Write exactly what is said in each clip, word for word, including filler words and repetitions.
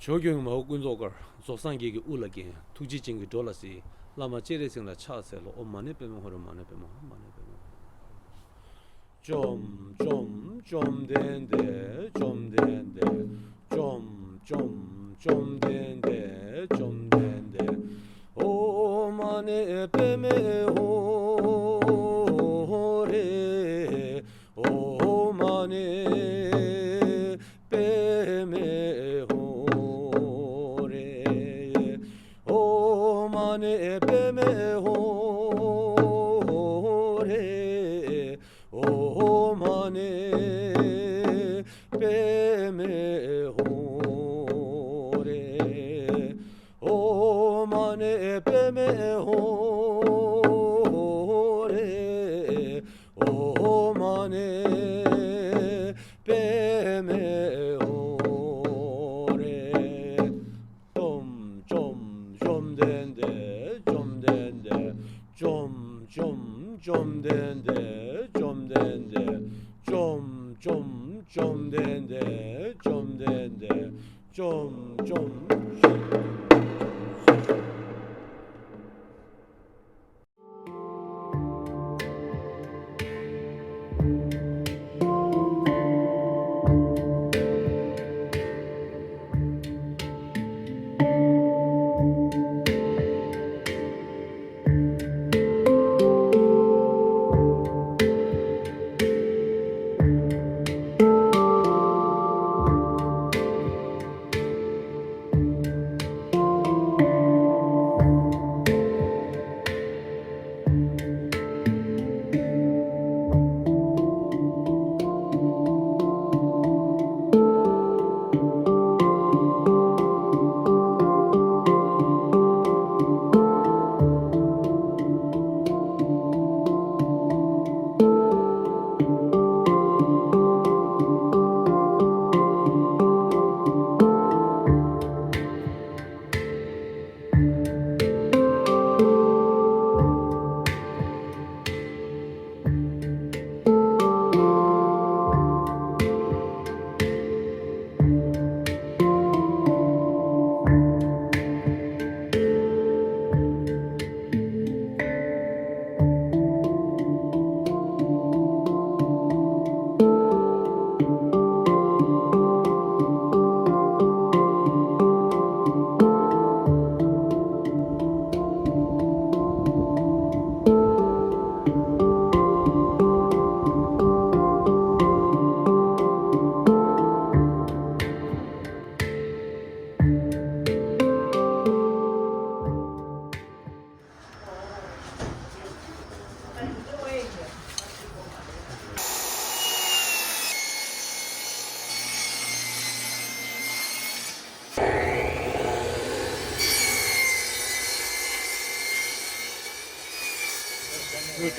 ཕྱོགས་ཀུན་མ་འོངས་ཀུན་རྫོགས་སྐར། རྫོགས་སངས་རྒྱས་ཀྱི་དབུ་ལ་བརྒྱན། ཐུགས་རྗེ་ཅན་གྱི་འགྲོ་ལ་གཟིགས། བླ་མ་སྤྱན་རས་གཟིགས་ལ་ཕྱག་འཚལ་ལོ། ཨོཾ་མ་ཎི་པདྨེ་ཧཱུྃ། མ་ཎི་པདྨེ་ཧཱུྃ། མ་ཎི་པདྨེ་ཧཱུྃ། བཅོམ་བཅོམ་བཅོམ་ལྡན་འདས། བཅོམ་ལྡན་འདས། བཅོམ་བཅོམ་བཅོམ་ལྡན་འདས། བཅོམ་ལྡན་འདས། ཨོཾ་མ་ཎི་པདྨེ་ཧཱུྃ་རེ། ཨོཾ་མ་ཎི་པདྨེ་ཧཱུྃ་རེ། ཨོཾ་མ་ཎི་པདྨེ་ཧཱུྃ་རེ། ཨོཾ་མ་ཎི་པདྨེ་ཧཱུྃ་རེ། ཨོཾ་མ་ཎི་པདྨེ་ཧཱུྃ་རེ། ཨོཾ་མ་ཎི་པདྨེ་ཧཱུྃ་རེ། བཅོམ་བཅོམ་བཅོམ་ལྡན་འདས། བཅོམ་ལྡན་འདས། བཅོམ་བཅོམ་བཅོམ་ལྡན་འདས། བཅོམ་ལྡན་འདས། བཅོམ་བཅོམ་བཅོམ་ལྡན་འདས། བཅོམ་ལྡན་འདས། བཅོམ་བཅོམ།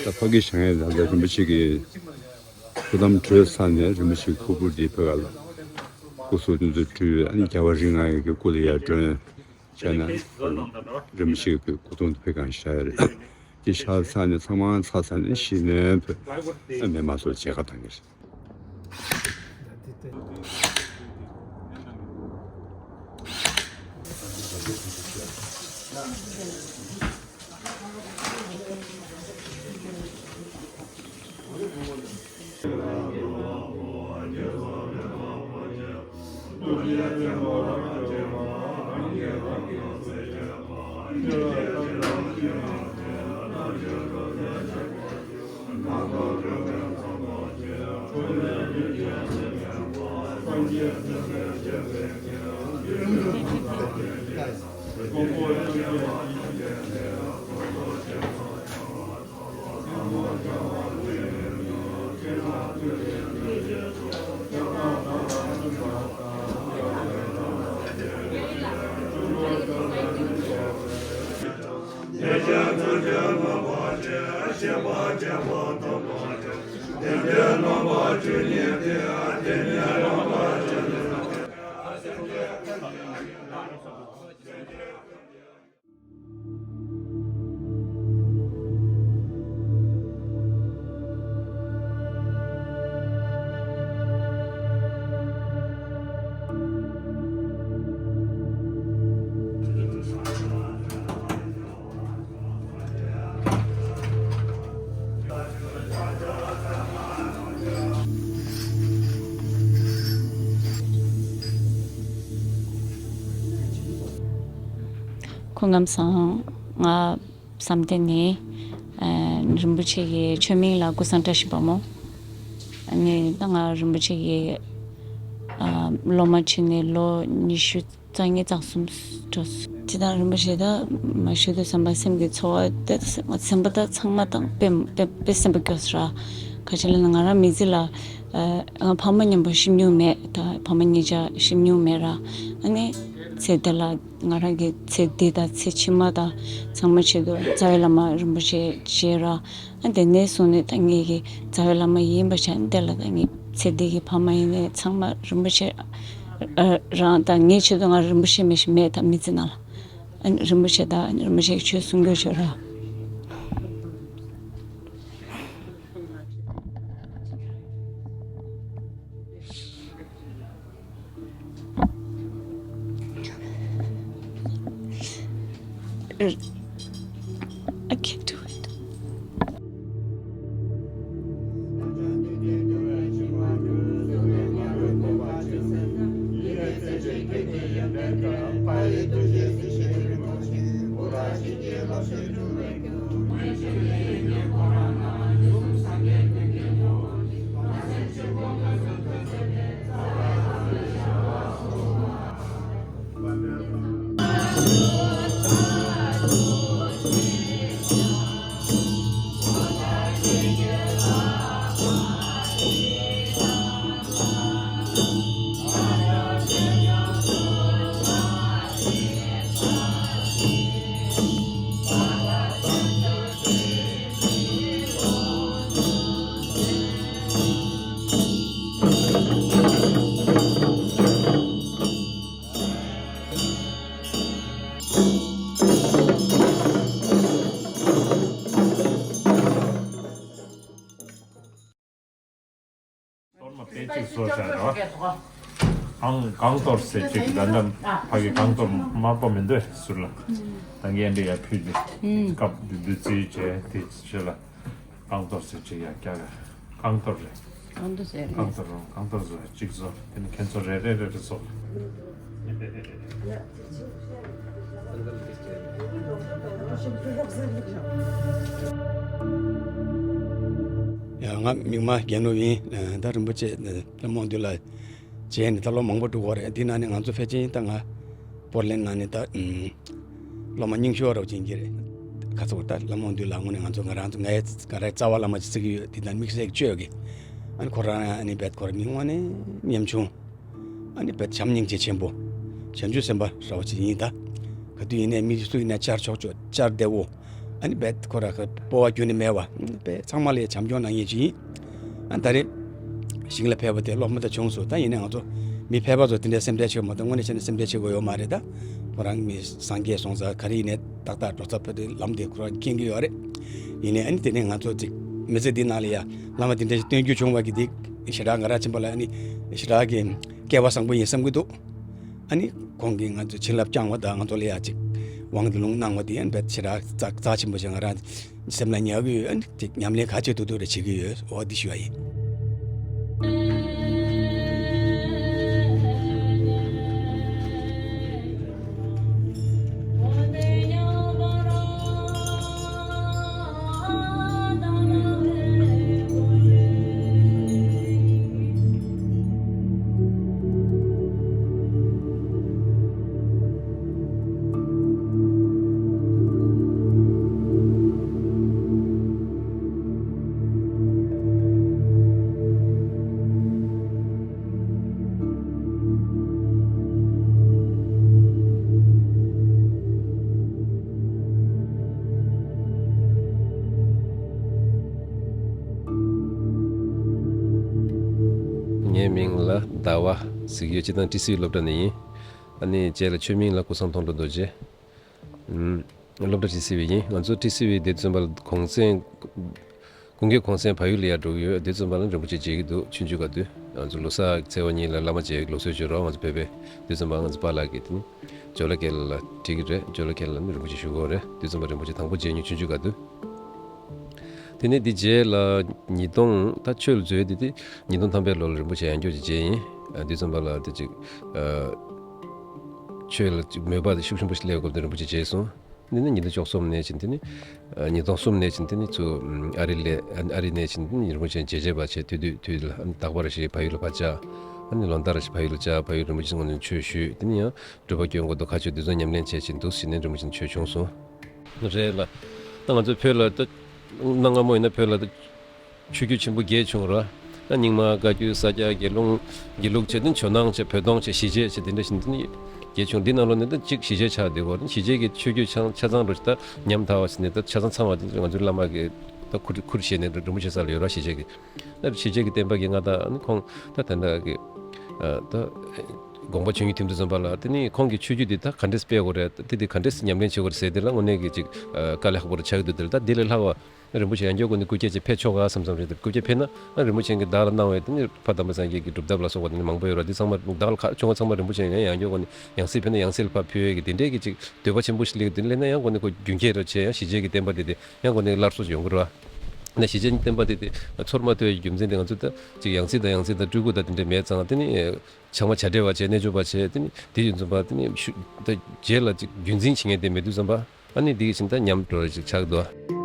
ད་ཕ་གི་བཞེངས་ཡས་ལ་རིན་པོ་ཆེ་གི་ཐུགས་དམ་གྲོལ་ཚར་ནས་རིན་པོ་ཆེའི་ཁུ་བུར་འདི་ཕ་ག་ལ་སྐུ་གསུང་ཐུགས་སུ་སྤྲུལ། ཨ་ནི་རྒྱལ་བ་རིགས་ལྔ་ཡི་གི་སྐུ་ལ་ཡར་སྒྲོན་བྱས་ན་རིན་པོ་ཆེ་གི་སྐུ་གདུང་དུ་ཕེབས་གང་ཞིག་རེད། དེ་ཤར་ཚར་ནས་ཚང་མ་ཚར་ཚར་ནས་ཕྱི་ནས་བོད་མི་མང་ཚོ་མཇལ་ཁ་གཏོང་གི་རེད། སྐུ་ཁམས་བཟང་། ང་བསམ་གཏན་ནས་ཨ་རིན་པོ་ཆེ་གི་ཆོས་མིང་ལ་ཀུན་བཟང་བཀྲ་ཤིས་པ་མོ། ཨ་ནི་ད་ང་རིན་པོ་ཆེ་གི་ཨ་སློབ་མ་བྱས་ནས་ལོ་ཉི་ཤུ་རྩ་གཉིས་རྩ་གསུམ་འགྲོ་སོང་། དེ་དང་རིན་པོ་ཆེ་ད་མ་ཞུ་དུས་བསམ་པ་སེམས་ཀྱི་ཚོར་བ་དེ་སེམས་པ་ད་ཚང་མ་དང་དཔེ་དཔེ་དཔེ་སེམས་པ་སྐྱོ་སོང་ར། ག་ཅི་ལབ་ན་ང་རང་མི་ཚེ་ལ་ཨ་ང་ཕ་མ་མཉམ་པོ་ཤི་མྱོང་མེད། ད་ཕ་མ་གཉིས་ཆ་ཤི་མྱོང་མེད་ར། ཨ་ནི་ཚེ་འདི་ལ་ང་རང་གི་ཚེ་འདི་དང་ཚེ་ཕྱི་མ་དང་ཚང་མ་ཆེད་དུ་རྩ་བའི་བླ་མ་རིན་པོ་ཆེ་བྱས་ར། ཨ་དེ་ནས་བཟུང་ནས་ད་ངེད་ཀྱི་རྩ་བའི་བླ་མ་ཡིན་པ་ཆ་འདི་ལ་ད་ངེད་ཚེ་འདི་གི་ཕ་མ་ཡིན་ནས་ཚང་མ་རིན་པོ་ཆེ་ཨ་རང་ད་ངེད་ཆེད་དུ་ང་རིན་པོ་ཆེ་མི་ཞིག་མེད། ད་མི་ཚེ་ནང་ལ་ཨ་རིན་པོ་ཆེ་ད་རིན་པོ་ཆེ་གི་ཆོས་གསུང་རྒྱུ་བྱོས་ར། I can't do it. གཏོར་མ་དཔེ་གཅིག་བཟོ་བྱ་རོ། ཨང་གང་གཏོར་ཟེར་གཅིག་ད་ལྟ་ཕ་གི་གང་གཏོར་དམར་པོ་མི་འདུག་ཟུར་ལ། ད་ངས་འདི་ཡར་ཕུལ་ནས་སྐབས་འདི་འདི་རྩིས་བྱས་དེ་ཕྱི་ལ་གང་གཏོར་ཟེར་གཅིག་ཡར་བཀྱག་ག་གང་གཏོར་རེད། གང་གཏོར་ཟེར་རེད། གང་གཏོར་རོ་གང་གཏོར་བཟོ་གཅིག་བཟོ། དེ་ནི་ཁྱེད་ཚོ་རེ་རེ་རེ་རེ་བཟོ། ཡ་ང་མིག་དམར་རྒྱལ་ནོར་ཡིན། ད་རིན་པོ་ཆེ་བླ་མ་དབང་འདུས་ལ་མཇལ་ནས་ད་ལོ་མང་པོ་འགྲོ་གི་རེད། འདི་ནང་ནས་ང་ཚོ་ཕལ་ཆེར་ད་ང་པོར་ལེན་ནང་ནས་ད་སློབ་མ་རྙིང་ཤོས་རོགས་ཅན་གྱི་རེད། ཁ་ཚོ་ད་བླ་མ་དབང་འདུས་ལ་དངོས་གནས་ང་ཚོ་ང་རང་ཚོ་ངའི་ང་རའི་རྩ་བ་བླ་མ་ཅིག་བརྩི་གི་ཡོད། འདི་ད་དམིགས་བསལ་གྱི་སྤྱོད་ཀྱི། ཨ་ནི་ཁོ་རང་ཨ་ནི་བེད་ཁོ་རང་མི་དངོས་གནས་ཉམ་ཆུང་། ཨ་ནི་བེད་བྱམས་སྙིང་རྗེ་ཆེན་པོ། བྱང་ཆུབ་སེམས་དཔའ་ར་བ་ཅིག་ཡིན་ད། ག་དུས་ཡིན་ནའི་མི་སུ་ཡིན་ནའི་བཅར་ཆོག་ཆོག་བཅར་བདེ་བོ། ཨ་ནི་བེད་ཁོ་ར་ཁ་སྤོབས་པ་ཁྱོན་ནས་མེད་པ། བེད་ཚང་མ་ལ་བྱམས་སྐྱོང་གནང་མཁན་ཅིག་ཡིན། ཨ་ད་རེས་ཞིང་ལ་ཕེབས་པ་དེ་སློབ་མ་ད་བྱུང་སོང་། ད་ཡིན་ནའི་ང་ཚོ་མི་ཕལ་པ་ཚོ་དེ་འདྲའི་སེམས་ཁྲལ་བྱེད་མ་ཐུབ། དངོས་གནས་བྱས་ན་སེམས་ཁྲལ་བྱེད་དགོས་ཡོད་མ་རེད་ད། ཁོ་རང་མི་སངས་རྒྱས་སོང་ཙང་ག་རེ་ཡིན་ནའི་ཏག་ཏག་འགྲོ་ཚར་བ་དེ་ལམ་དེ་ཁོ་རང་མཁྱེན་གྱི་ཡོད་རེད། ཡིན་ནའི་ཨ་ནི་དེ་ནས་ང་ཚོ་ཅིག་མི་ཚེ་འདི་ནང་ལ་ཡ་བླ་མ་དེ་འདྲ་ཞིག་སྟོན་རྒྱུ་བྱུང་བ་གི་དེ་ཞེ་དྲག་ང་རང་ཕྱིན་པ་ལ་ཨ་ནི་ཞེ་དྲག་གི་སྐལ་བ་བཟང་པོ་ཡིན་བསམ་གྱི་འདུག་ཨ་ནི་ཁོང་གིས་ང་ཚོ་བྱིན་རླབས་བསྐྱངས་པ་དང་ང་ཚོ་ལ་ཡ་ཅིག་དབང་དུ་ལུང་གནང་བ་དེ་ཨ་ནི་བེད་ཞེ་དྲག་རྩ་རྩ་ཆེན་པོ་ཞིག་ང་རང་སེམས་ལ་ཉར་གི་ཡོད། ཨ་ནི་ཅིག་ཉམས་ལེན་ག་བྱེད་ཐུབ་ཐུབ་རེ་བྱེད་ཀྱི་ཡོད། འོ་འདི་ཞུ་བ་ཡིན། ངའི་མིང་ལ་ཟླ་བ་ཟེར་གྱི་ཡོད། སྤྱིར་བཏང་ཏི་སི་ཝི་སློབ་གྲྭ་ནས་ཡིན། ཨ་ནི་རྗེས་ལ་ཆོས་མིང་ལ་ཀུན་བཟང་མཐོང་གྲོལ་རྡོ་རྗེ། ཨུམ། སློབ་གྲྭ་ཏི་སི་ཝི་ཡིན། ང་ཚོ་ཏི་སི་ཝི་དེ་བཙུན་པ་ལ་གུང་སེང་། དགུན་ཁའི་གུང་སེང་བལ་ཡུལ་ལ་ཡར་འགྲོ་གི་ཡོད། དེ་བཙུན་པ་ལ་རིན་པོ་ཆེ་མཇལ་གྱི་འདུག་ཆུང་ཆུང་སྐབས་དུས་ང་ཚོ་ལོ་གསར་ཚེས་པ་གཉིས་ལ་བླ་མ་མཇལ་ལུགས་སྲོལ་ཅིག་ཡོད་རེད། ང་ཚོ་བོད་པའི་དེ་བཙུན་པ་ང་ཚོ་པཱ་ལགས་ཀྱིས་དེ་ནི་ཇོ་ལ་རྒྱལ་ལ་འགྲིག་གི་རེད། ཇོ་ལ་རྒྱལ་ལ་ནི་རིན་པོ་ཆེ་ཞུ་གི་ཡོད་རེད། དེ་བཙུན་པ་རིན་པོ་ཆེ་དང་པོ་མཇལ་མྱོང་། ཆུང་ཆུང་སྐབས་དུས། དེ་ནས་འདི་རྗེས་ལ་ཉིས་སྟོང་ད་ཆོས་ལ་འཛུལ་དེ་དེ་ཉིས་སྟོང་ཐམ་པའི་ལོ་ལ་རིན་པོ་ཆེ་ཡང་བསྐྱར་ཅིག་མཇལ་ཡིན། ཨ་དེ་བཙུན་པ་ལ་དེ་ཅིག་ཨ་ ཆོས་ལ་ཅིག་མོས་པ་དེ་ཤུགས་ཆེན་པོ་ཞིག་སླེབས་དགོས་པ་དེ་རིན་པོ་ཆེ་བྱས་སོང་། འདི་ནི་ཉིས་སྟོང་བཅུ་གསུམ་ནས་ཕྱིན་དེ་ནི་ཉིས་སྟོང་གསུམ་ནས་ཕྱིན་དེ་ནི་ཚུར་ཨ་རི་ལ་ཨ་རི་ནས་ཕྱིན་དེ་ནི་རིན་པོ་ཆེ་མཇལ་བྱེད་པ་བྱས། དུས་དུས་དུས་ལ་རྟག་པར་ཞིག་ཕ་ཡུལ་ལ་ཕར་བཅར། ཨ་ནི་ལོ་ལྟར་ཞིག་ཕ་ཡུལ་ལ་བཅར། ཕ་ཡུལ་རིན་པོ་ཆེ་སྔོན་ནས་ཆོས་ཞུས། དེ་ནི་ཡང་སྒྲུབ་པ་སྐྱོན་དགོས་འདུག་ཁ་ཆོས་འདི་ཚོ་ཉམས་ལེན་བྱས་ཕྱིན་འདུག་ཟེར་ནས་རིན་པོ་ཆེ་ཆོས་བྱུང་སོང་། རེད་ལ། ད་ང་ཚོ་བོད་ལ་ད་གནའ་སྔ་མོ་ཡིན་ན་བོད་ལ་ད་ཆོས་བརྒྱུད་ཆེན་པོ་བརྒྱད་བྱུང་ར། ད་རྙིང་མ་བཀའ་བརྒྱུད་ས་སྐྱ་དགེ་ལུགས་དགེ་ལུགས་བྱས། དེ་ཇོ་ནང་བྱས། བོད་གདོང་བྱས། ཞི་བྱེད་བྱས། དེ་འདྲ་བཞིན་དེ་ནི་བརྒྱད་བྱུང་། འདི་ནང་ལོགས་ནས་ད་གཅིག་ཞི་བྱེད་ཆགས་བསྡད་ཡོད་རེད། ཞི་བྱེད་ཀྱི་ཆོས་བརྒྱུད་ཆ་ཆ་ཚང་རུ་ད་ཉམས་དག་པ་ཟེར་ནས་ད་ཆ་ཚང་ཚང་བ་དེ་ང་ཚོའི་བླ་མ་གིས་ད་ཁུར་ཁུར་བཞེས་ནས་རིན་པོ་ཆེ་ས་ལ་ཡོད་ར། ཞི་བྱེད་ཀྱི་ད་ཞི་བྱེད་ཀྱི་བསྟན་པ་གི་མངའ་བདག་ནི་ཁོང་ད་ད་ལྟ་གི་ད་དགོངས་པ་ཆོས་ཉིད་མཐུན་འདུས་ཚོམ་པ་ལགས། དེ་ནི་ཁོང་གི་ཆོས་བརྒྱུད་འདི་ད་ག་འདྲས་སྤེལ་དགོས་རེད། དེ་འདི་ག་འདྲས་ཉམས་ལེན་བྱེད་དགོས་རེད་ཟེར་དེ་ལ་དངོས་གནས་ཀྱི་ཅིག་དཀའ་ལས་ཁག་པོ་རུ་ཆགས་འདུག་དེ་ལ་ད་དེ་ལས་ལྷག་པ་རིན་པོ་ཆེ་ཡང་སྐྱར་སྒོ་ནས་སྐུ་སྐྱེ་ཅིག་ཕེབས་ཆོག་ག་བསམ་བསམ་རེད། སྐུ་སྐྱེ་ཕེབས་ན་ཨ་རིན་པོ་ཆེ་གིས་བདག་ལ་གནང་བའི་དེ་ནི་ཕ་དམ་པ་སངས་རྒྱས་ཀྱི་སྒྲུབ་ཐབས་ལ་སོགས་པ་དེ་ནི་མང་པོ་ཡོད་ར། འདི་ཚང་མ་བདག་ལ་ཁ་ཆུང་བ་ཚང་མ་རིན་པོ་ཆེ་ཡང་ཡང་སྐྱར་སྒོ་ནས་ཡང་སྲིད་ཕེབས་ན་ཡང་སྲིད་ལ་ཕར་ཕུལ་ཡས་ཀྱི་དེ་འདྲས་ཀྱི་ཅིག་འདོད་པ་ཆེན་པོ་ཞིག་སླེབས། དེ་སླེབས་ན་ཡང་སྒོ་ནས་ཁོ་རྒྱུན་ཁྱེར་ར་བྱས། ཡང་ཞི་བྱེད་ཀྱི་བསྟན་པ་དེ་དེ་ཡང་སྒོ་ནས་སླར་གསོ་ཡོང་གི་ར། ན་ཞི་བྱེད་ཀྱི་བསྟན་པ་དེ་དེ་ཚོར་མ་ཐུབ་ཡས་ཀྱི་རྒྱུ་མཚན་དེ་ང་ཚོ་ད་ཅིག་ཡང་སྲིད་དང་ཡང་སྲིད་དང་སྤྲུལ་སྐུ་དང་དེ་འདྲས་མེད་ཙང་། དེ་ནི་ཚང་མ་བྱ་བྲལ་བ་བྱས། རྣལ་འབྱོར་པ་བྱས། དེ་ནི་དེ་ཡིན་ཙམ་པ་དེ་ནི་ཤུ་ད་རྗེས་ལ་ཅིག་རྒྱུན་འཛིན་བྱེད་མཁན་དེ་མེད་དུས་ཙམ་པ། ཨ་ནི་འདི་གི་ཕྱིན་ད་ཉམས་འགྲོ་རེ་ཅིག་ཆགས་འདུག་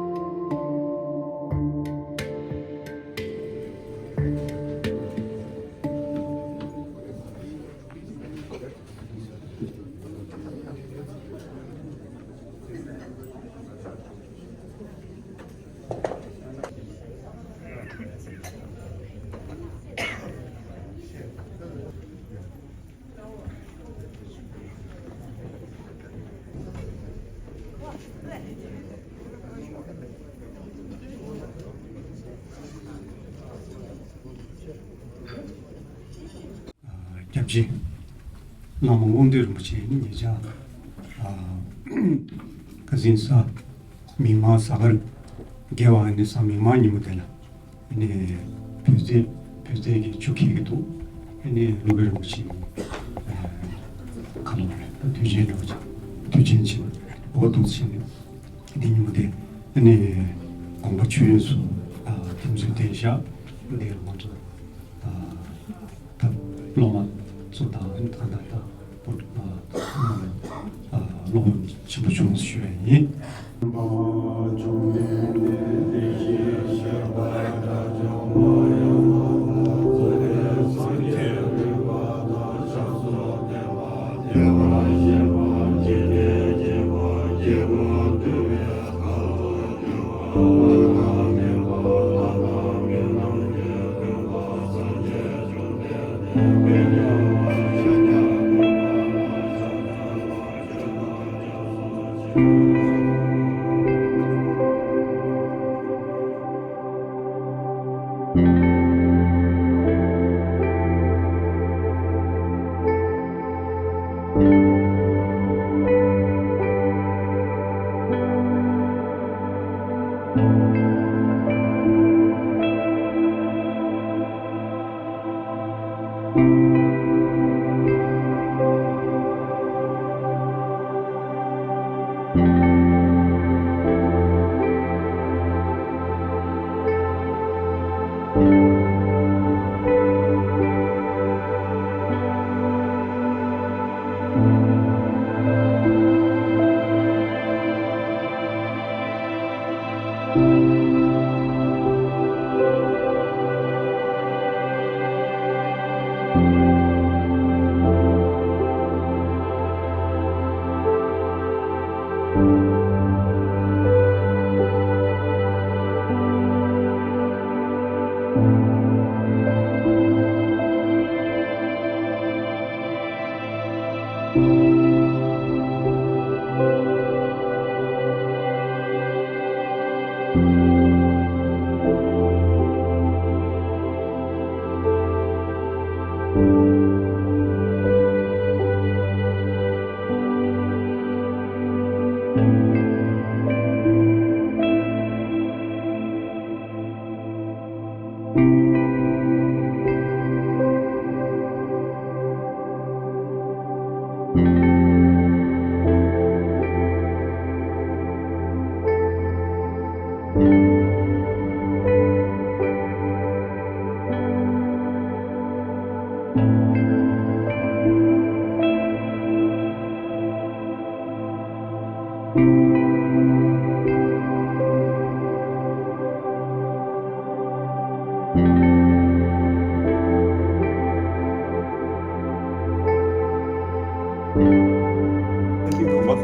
སྐྱབས་རྗེ་བླ་མ་དབང་འདུས་རིན་པོ་ཆེ་ཉེ་ཆར་ཁ་སང་གཟའ་མིག་དམར་གཟའ་སྐར་དགེ་བ་ནི་གཟའ་མིག་དམར་ཉིན་མོ་དེ་ལ་ནི་བོད་རྩེ་བོད་རྩེ་གི་ཆུ་ཁྱེར་གྱི་འདུག་ནི་ཀླུ་སྒར་རིན་པོ་ཆེ་ཁ་ལོ་རེད། དུས་ཆེན་རིན་པོ་ཆེ་དུས་ཆེན་ཆེན་འོ་འདུག་ཕྱིན་ནི་འདི་ཉིན་མོ་དེ་ནི་དགོངས་པ་ཆོས་དབྱིངས་སུ་ཐིམ་ཚུལ་བསྟན་བཞག་འདི་ང་ཚོ། ད་སློབ་མ་ཚོ་དང་ད་ད་ད་བོད་སློབ་དཔོན་ཆེན་པོ་བྱུང་ཞུ་བ་ཡིན།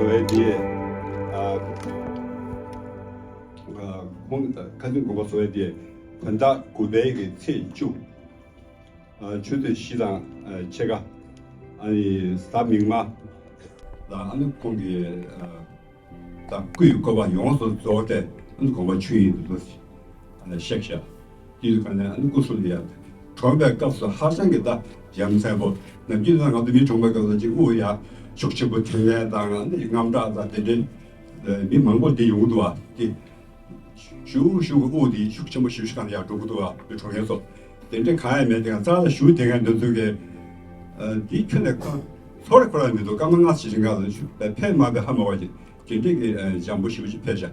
བའི་དེ། ཨ། ཨ། ཁོང་ཁ་སང་དགོངས་པ་རྫོགས་པའི་དེ། བོད་ཟླ་དགུ་པའི་གི་ཚེས་བཅུ། ཨ། ཆུ་ཚོད་བཞི་དང་ཕྱེད་ཀ། ཨ་ནི་གཟའ་མིག་དམར་ལ་ཨ་ནི་ཁོང་གི། ཨ། ད་སྐུའི་བཀོད་པ་ཡོངས་སུ་རྫོགས་ཏེ་ཨ་ནི་དགོངས་པ་ཆོད་ཡིན་དུ་གཤེགས་ཤག་དེ་ཡིན་དུས་ཀ་ནས་ཨ་ནི་སྐུ་གཟུགས་ལ་ཡ་གྲོངས་པའི་སྐབས་སུ་ཧ་ཅང་གི་ད་ཡ་མཚན་པོ། ནམ་རྒྱུན་ན་ང་ཚོ་མི་གྲོངས་པའི་སྐབས་ལ་ཅིག་དབུགས་ཡ་ཤུགས་ཆེན་པོ་འཐེན་ཡས་དང་ཨ་ནི་དངངས་སྐྲག་དང་དེ་འདྲའི་མི་མང་པོ་འདི་ཡོང་གི་འདུག་བ་དེ། ཞུ་ཞུ་གི་དབུགས་དེ་ཤུགས་ཆེན་པོ་ཞུ་ཞུ་གང་ཡང་འགྲོ་གི་འདུག་བ་མི་གྲོངས་ཡས་སོ། དེ་འདྲའི་གང་ཡང་མེད་དེ་ང་རྩ་ལ་ཞུ་དེ་ངས་འདི་ཚོ་གི། དེ་ཁྱོན་ནས་ཁོ་ཚོར་ཁོ་རང་མི་འདུག་སྐར་མ་ལྔ་ཞིག་རིང་ག་ལ་ཞུ་ཕེབས་མ་ཕེབས་ཧ་མ་གོ་ཅིག་དེ་འདྲའི་གི་འཇམ་པོ་ཞུ་ཞུ་ཕེབས་ཤག་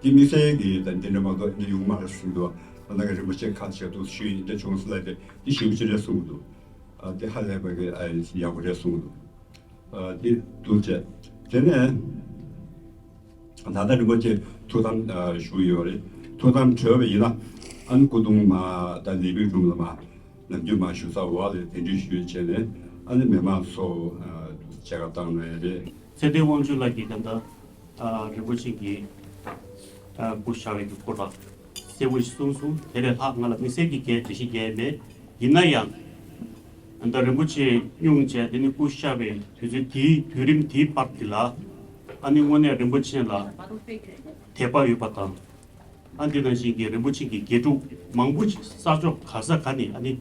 དེ་དམིགས་བསལ་གི་ད་འདི་འདྲ་མ་གཏོགས་འདི་ཡོང་མ་རེད་གསུངས་འདུག་ད་ནང་གི་རིན་པོ་ཆེ་ཁ་ཤས་འདུག་ཞུས་ཡིན་འདྲ་བྱུང་སོང་ལབ་དེ་འདི་ཞུ་ཞུ་རེད་གསུངས་འདུག་དེ་ཧ་ལས་པ་གི་ཡག་པོ་རེད་གསུངས་འདུག་དེ་འདུག་བྱས། དེ་ནས་ད་ལྟ་རིན་པོ་ཆེ་ཐུགས་དམ་ཞུ་ཡོད་རེད། ཐུགས་དམ་གྲོལ་བ་ཡིན་ན་ཨ་ནི་སྐུ་གདུང་མ་ད་ལི་བི་རུམ་ལ་མ་ནམ་རྒྱུན་མ་ཞུ་ས་འོག་ལ་དེ་འདྲ་ཞུས་བྱས་ནས་ཨ་ནི་མི་མང་ཚོ་མཇལ་ཁ་བཏང་ནས་རེད། ཚེ་བརྟན་དབང་ཕྱུག་ལགས་ཀྱིས་ད་ལྟ་རིན་པོ་ཆེ་གི་སྐུ་བཞག་པའི་སྐོར་ལ་གསལ་པོ་ཞིག་གསུངས་སོང་། དེ་ལས་ལྷག་ང་ལ་དམིགས་བསལ་གྱི་འགྲེལ་བཤད་རྒྱག་ཡས་མེད། ཡིན་ན་ཡང་། ད་རིན་པོ་ཆེ་སྙུང་བྱས་དེ་ནི་སྐུ་གཤེགས་པའི་དུས་ཚོད་དེའི་དུས་རིམ་དེའི་བར་དེ་ལ། ཨ་ནི་དངོས་གནས་རིན་པོ་ཆེ་ལ་དད་པ་ཡོད་པ་དང་། ཨ་འདི་ནང་བཞིན་གྱི་རིན་པོ་ཆེ་གི་དགེ་ཕྲུག་མང་པོ་ཞིག་ས་ཕྱོགས་ག་ས་ག་ནས་ཨ་ནི།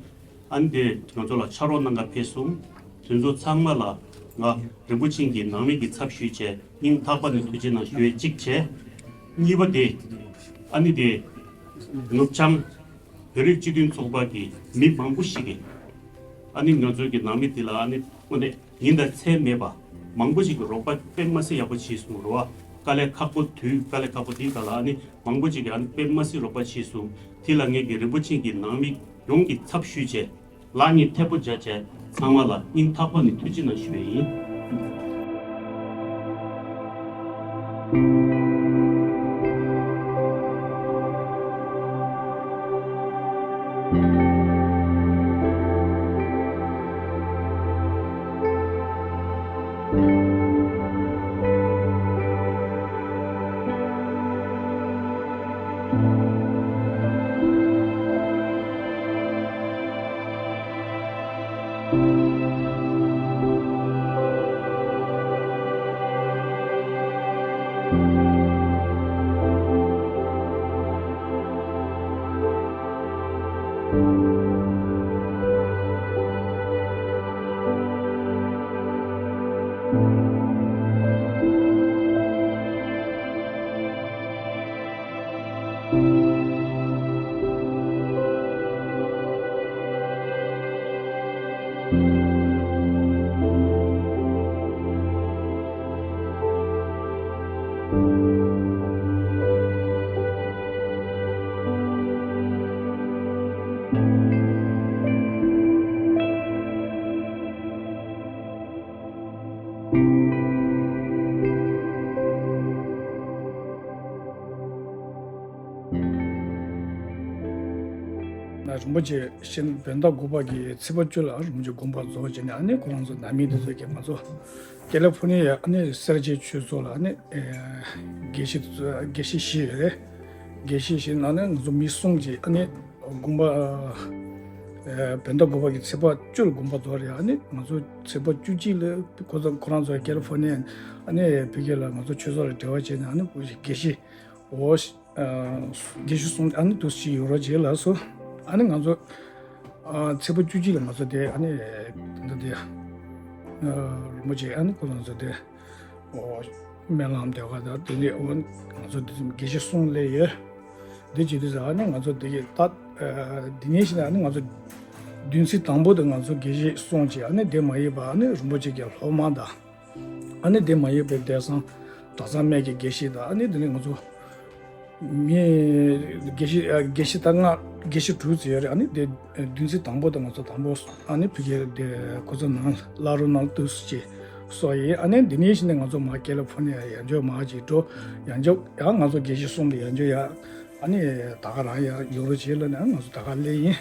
ཨ་ནི་དེ་ང་ཚོ་ལ་ཕྱག་རོགས་གནང་ག་ཕེབས་སོང་། དེ་ཚོ་ཚང་མ་ལ་ང་རིན་པོ་ཆེ་གི་ནང་མི་གི་ཚབ་ཞུས་བྱས་སྙིང་ཐག་པ་ནས་ཐུགས་རྗེ་གནང་ཞུ་ཡས་གཅིག་བྱས། གཉིས་པ་དེ། ཨ་ནི་དེ། ནུབ་བྱང་བོད་རིགས་སྤྱི་མཐུན་ཚོགས་པ་གི་མི་མང་པོ་ཞིག་གིས། ཨ་ནི་ང་ཚོའི་གི་ནང་མི་དེ་ལ་ཨ་ནི་དངོས་གནས་ཡིན་དང་མཚན་མེད་པ་མང་པོ་ཞིག་གིས་རོགས་པ་དཔེ་མ་སྲིད་ཡག་པོ་བྱས་སོང་རེད་བ། དཀའ་ལས་ཁག་པོ་དུས་དཀའ་ལས་ཁག་པོ་དེའི་སྒང་ལ་ཨ་ནི་མང་པོ་ཞིག་གིས་ཨ་ནི་དཔེ་མ་སྲིད་རོགས་པ་བྱས་སོང་། དེ་ལ་ངེད་ཀྱི་རིན་པོ་ཆེ་གི་ནང་མི་ཡོངས་ཀྱི་ཚབ་ཞུས་བྱས། ལག་གཉིས་ཐལ་མོ་སྦྱར་བྱས་ཚང་མ་ལ་སྙིང་ཐག་པ་ནས་ཐུགས་རྗེ་གནང་ཞུ་བ་ཡིན། རིན་པོ་ཆེ་གཤེགས་བོད་ཟླ་དགུ་པ་གི་ཚེས་པ་བཅུ་ལ་རིན་པོ་ཆེ་དགོངས་པ་རྫོགས་བྱས་ནས་ཨ་ནི་ཁོ་རང་ཚོ་ནང་མི་དེ་ཚོ་གིས་ང་ཚོ་ཀེ་ལི་ཧྥོ་ནི་ཡའི་ཨ་ནི་སེར་བྱེས་ཆོས་ཚོགས་ལ་ཨ་ནི་དགེ་བཤེས་དེ་ཚོ་དགེ་བཤེས་བཞི་ཡོད་རེད། དགེ་བཤེས་བཞི་ནང་ནས་ང་ཚོ་མི་གསུམ་གྱིས་ཨ་ནི་དགོངས་པ་བོད་ཟླ་དགུ་པ་གི་ཚེས་པ་བཅུ་ལ་དགོངས་པ་རྫོགས་རེད། ཨ་ནི་ང་ཚོ་ཚེས་པ་བཅུ་གཅིག་ལ་ཁོ་ཚོ་ཁོ་རང་ཚོ་ཀེ་ལི་ཧྥོ་ནི་ཡ་ཨ་ནི་བོད་སྐད་ལ་ང་ཚོ་ཆོས་ཚོགས་ལ་འབྲེལ་བ་བྱས་ནས་ཨ་ནི་དགེ་བཤེས། འོ། ཨ། དགེ་བཤེས་གསུམ་ཨ་ནི་དུ་ཞིག་ཡོད་རོགས་བྱེད་ལགས་སོ། ཨ་ནི་ང་ཚོ། ཨ། ཚེས་པ་བཅུ་གཅིག་ལ་ང་ཚོ་དེ་ཨ་ནི། འདི་དེ། ཨ། རིན་པོ་ཆེ་ཨ་ནི་ཁོ་ང་ཚོ་དེ། འོ། སྨོན་ལམ་དེ་ག་ད་དེ་ནས་འོ་ང་ཚོ་དེ་དགེ་བཤེས་གསུམ་སླེབས་ཡོད། དེ་བྱེད་དུས་ཨ་ནི་ང་ཚོ་དེ་གི་ད། ཨ། འདི་ནས་བྱས་ནས་ཨ་ནི་ང་ཚོ། བདུན་ཚིགས་དང་པོ་དེ་ང་ཚོ་དགེ་བཤེས་གསུམ་གྱིས་ཨ་ནི་དེ་མ་ཡིན་པ་ཨ་ནི་རིན་པོ་ཆེ་གི་སློབ་མ་དང་། ཨ་ནི་དེ་མ་ཡིན་པའི་དེང་སང་གྲྭ་ཚང་སྨད་ཀྱི་དགེ་བཤེས་དང་ཨ་ནི་དེ་ནས་ང་ཚོ་མི་དགེ་བཤེས་ཨ་དགེ་བཤེས་ད་ལྔ་དགེ་བཤེས་དྲུག་ཙམ་ཡོད་རེད། ཨ་ནི་དེ་བདུན་ཚིགས་དང་པོ་དང་ང་ཚོ་དང་པོ་ཨ་ནི་ཕ་གིར་དེ་ཁོ་ཚོ་ནང་བླ་རུང་ནང་དུ་ཅིག་སོགས་ཡིན། ཨ་ནི་འདི་ནས་བྱས་ནས་ང་ཚོ་མར་ཀེ་ལི་ཧྥོ་ནི་ཡ་ཡར་འཇོག་མར་ཅིག་འགྲོ་ཡར་འཇོག་ཡང་ང་ཚོ་དགེ་བཤེས་གསུམ་དེ་ཡར་འཇོག་ཡ། ཨ་ནི་ད་ག་རང་ཡང་ཡོང་རོགས་བྱེད་ལབ་ནས་ང་ཚོ་ད་ག་སླེབས་ཡིན།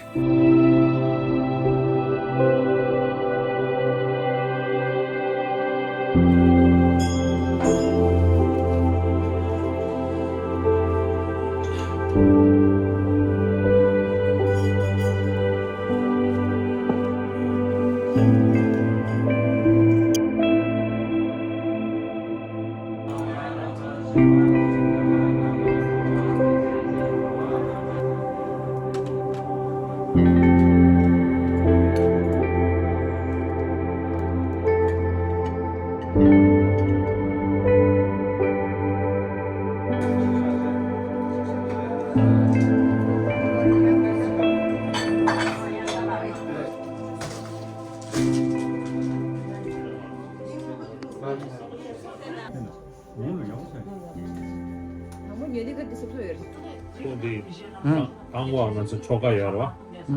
ཁོང་འདི་གང་བ་ང་ཚོ་ཆོ་ག་ཡོད་རེད་བ།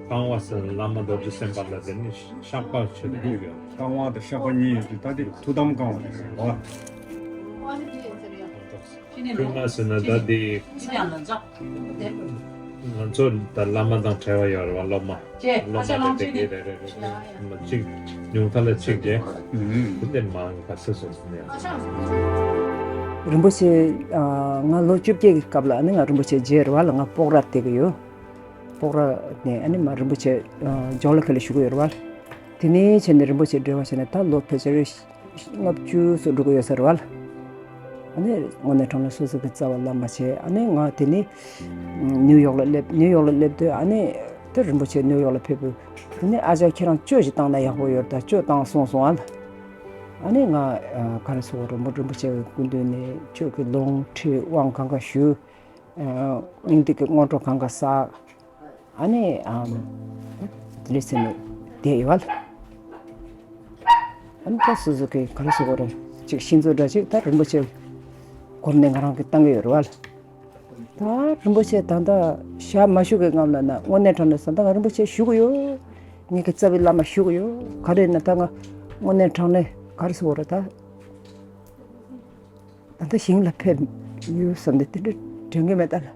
གང་བ་ཟེར་བླ་མ་རྡོ་རྗེ་སེམས་དཔའ་ལ་དེ་ནི་བཤགས་པ་བྱེད་དུ་ཡོད། གང་བ་དང་བཤགས་པ་གཉིས་ཡོད་དུས་ད་དེ་ཐུགས་དམ་བསྐང་བ་རེད་བ། ཐུགས་མ་ཟིན་ན་ད་དེ་ང་ཚོ་ད་བླ་མ་དང་བྲལ་བ་ཡོད་རེད་བ། སློབ་མ་སློབ་མ་དེ་དགེ་རེ་རེ་རེ་མ་གཅིག་ཉུང་མཐའ་ལ་གཅིག་བྱས། དེ་འདྲ་མང་ག་ཚོད་སོང་ཟིན་ཡང་། རིན་པོ་ཆེ་ང་ལོ་བཅོ་བརྒྱད་ཀྱི་སྐབས་ལ་ནི་ང་རིན་པོ་ཆེ་མཇལ་བ་ལ་ང་སྤོག་ར་བལྟས་ཀྱི་ཡོད། སྤོག་ར་ནས་ཨ་ནི་མ་རིན་པོ་ཆེ་ཇོ་ལ་ཁ་ལ་བཞུགས་ཀྱི་ཡོད་རེད་བ། དེ་ནས་བྱས་ནས་རིན་པོ་ཆེ་འབྲེལ་བ་བྱས་ནས་ད་ལོ་ཕལ་ཆེར་ལྔ་བཅུ་ཙམ་འགྲོ་གི་ཡོད་ས་རེད་བ། ཨ་ནི་དངོས་གནས་དྲང་གནས་སོ་སོ་གི་རྩ་བ་བླ་མ་བྱས། ཨ་ནི་ང་དེ་ནས་ནིའུ་ཡོག་ལ་སླེབས། ནིའུ་ཡོག་ལ་སླེབས་དུས་ཨ་ནི་ད་རིན་པོ་ཆེ་ནིའུ་ཡོག་ལ་ཕེབས་དུས་དེ་ནས་ཨ་ཅག་ཁྱེད་རང་གཅོད་ཅིག་བཏང་ན་ཡག་པོ་ཡོད་ད་གཅོད་བཏང་གསུངས་སོང་ཨ་ལ། ཨ་ནི་ང་ག་རེ་ཟེར་དགོས་རེད། མོ་རིན་པོ་ཆེ་གི་སྐུ་མདུན་ནས་ཆོས་ཀྱི་ལུང་ཁྲིད་དབང་གང་ག་ཞུས། སྙིང་ཐིག་གི་སྔོན་འགྲོ་གང་ག་བསགས། ཨ་ནི་ཨམ་དེ་ལས་ཟེར་ནས་བསྡད་ཡོད་ལ། ཨ་ནི་ད་སོ་སོ་གི་ག་རེ་ཟེར་དགོས་རེད། ཅིག་ཤིང་བཟོ་འདྲ་ཅིག་ད་རིན་པོ་ཆེ་སྒོམ་ནས་ང་རང་གི་བཏང་གི་ཡོད་རེད་བ་ལ། ད་རིན་པོ་ཆེ་ད་ལྟ་ཞག་མ་བཞུགས་ཀྱི་སྔོན་ལ་ན་དངོས་གནས་དྲང་གནས་ད་ལྟ་ང་རིན་པོ་ཆེ་བཞུགས་ཀྱི་ཡོད། ངེད་ཀྱི་རྩ་བའི་བླ་མ་བཞུགས་ཀྱི་ཡོད། ག་རེ་ན་ད་ང་དངོས་གནས་དྲང་གནས་ག་རེ་ཟེར་དགོས་རེད་ད། ད་ལྟ་ཞིང་ལ་ཕེབས་ཡོད་བསམ་ནས་དེ་འདྲ་དྲན་གྱི་མེད་ད་ལ། ད་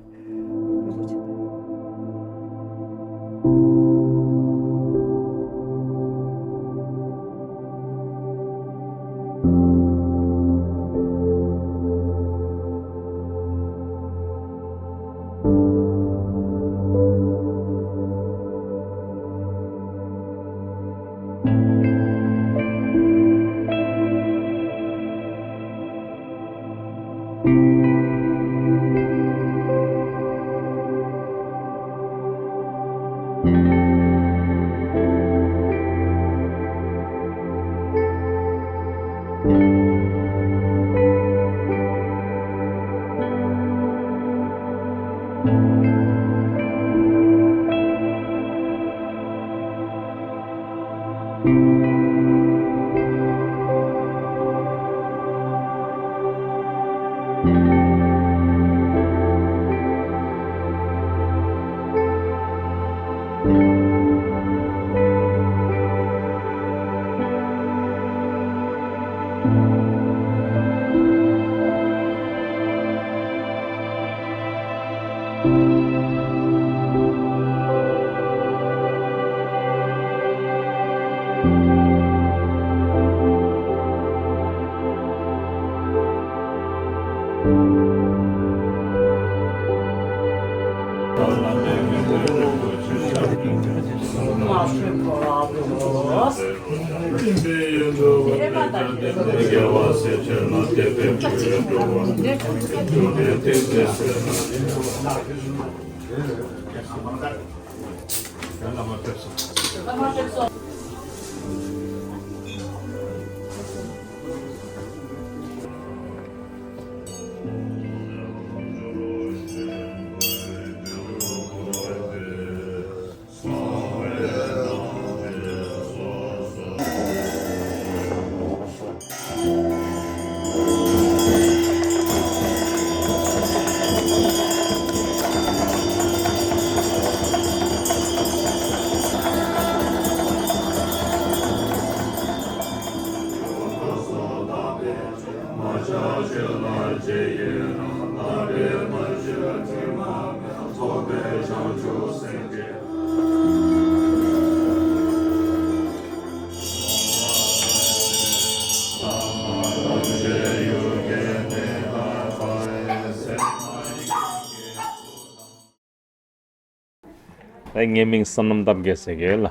ངའི་མིང་བསོད་ནམས་སྟོབས་རྒྱལ་ཟེར་གྱི་ཡོད་ལ།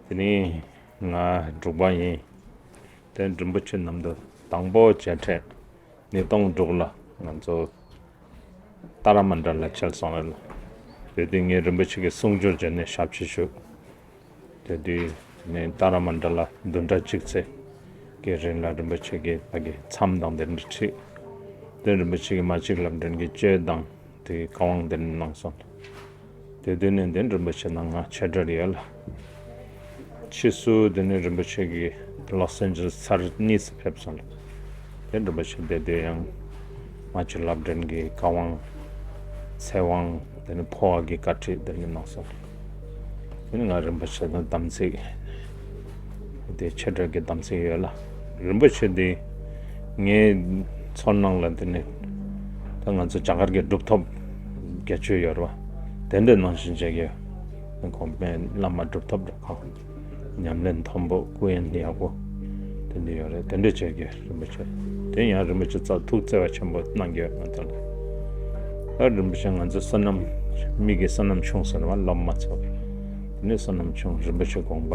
དེ་ནི་ང་འབྲུག་པ་ཡིན། དེ་རིན་པོ་ཆེ་ནམ་དུ་དང་པོ་མཇལ་འཕྲད་ཉིས་སྟོང་དྲུག་ལ་ང་ཚོ་ཏཱ་ར་མན་ཌ་ལ་ཕྱིར་སོང་རེད་ལ། དེ་དུས་ངས་རིན་པོ་ཆེ་གི་གསུང་སྒྱུར་བྱས་ནས་ཞབས་ཕྱི་ཞུས། དེ་དུས་ནས་ཏཱ་ར་མན་ཌ་ལ་བདུན་ཕྲག་གཅིག་ཙམ་གྱི་རིང་ལ་རིན་པོ་ཆེ་གིས་ཕ་གི་མཚམས་དང་དེ་འདྲ་ཁྲིད། དེ་རིན་པོ་ཆེ་གིས་མ་གཅིག་ལབ་འདྲེན་གྱི་གཅོད་དང་དེ་བཀའ་དབང་དེ་འདྲ་གནང་སོང་། དེ་དུས་ནས་དེ་རིན་པོ་ཆེ་ནང་ང་ཆེ་གྲས་ཡོད་ལ། ཕྱིས་སུ་དེ་ནས་རིན་པོ་ཆེ་གིས་ལོས་ཨན་ཇེ་ལིས་ཚར་གཉིས་སུ་ཕེབས་སོང་ལ། དེ་རིན་པོ་ཆེ་བསྡད་དུས་ཡང་མ་བཅོས་ལབ་སྒྲོན་གྱི་བཀའ་དབང་ཚེ་དབང་དེ་ནས་འཕོ་བ་གི་བཀའ་ཁྲིད་དེ་ནས་གནང་སོང་། དེ་ནས་ང་རིན་པོ་ཆེ་དང་དམ་ཚིག་དེ་ཆེ་དྲགས་ཀྱི་དམ་ཚིག་ཡོད་ལ། རིན་པོ་ཆེ་འདི་ངའི་ཚོར་སྣང་ལ་དེ་ནས་ད་ང་ཚོ་རྒྱ་གར་གྱི་གྲུབ་ཐོབ་བརྒྱད་ཅུ་ཡོད་རེད་བ། དེ་འདྲ་ནང་བཞིན་བྱེད་ཀྱི་ཡོད། ཁོང་པའི་བླ་མ་གྲུབ་ཐོབ་རེད། ཁོང་ཉམས་ལེན་མཐོན་པོ། སྐུ་ཡོན་ཡག་པོ་དེ་འདྲ་ཡོད་རེད། དེ་འདྲ་བྱེད་ཀྱི་རིན་པོ་ཆེ། དེ་ཡང་རིན་པོ་ཆེ་རྩ་ཐུགས་བརྩེ་བ་ཆེན་པོ་གནང་གི་ཡོད་ང་ཚོ་ལ། ད་རིན་པོ་ཆེ་ང་ཚོ་བསོད་ནམས། མི་གི་བསོད་ནམས་ཆུང་ཟེར་བ་ལབ་མ་ཚོར། དེ་ནས་བསོད་ནམས་ཆུང་། རིན་པོ་ཆེ་དགོངས་པ་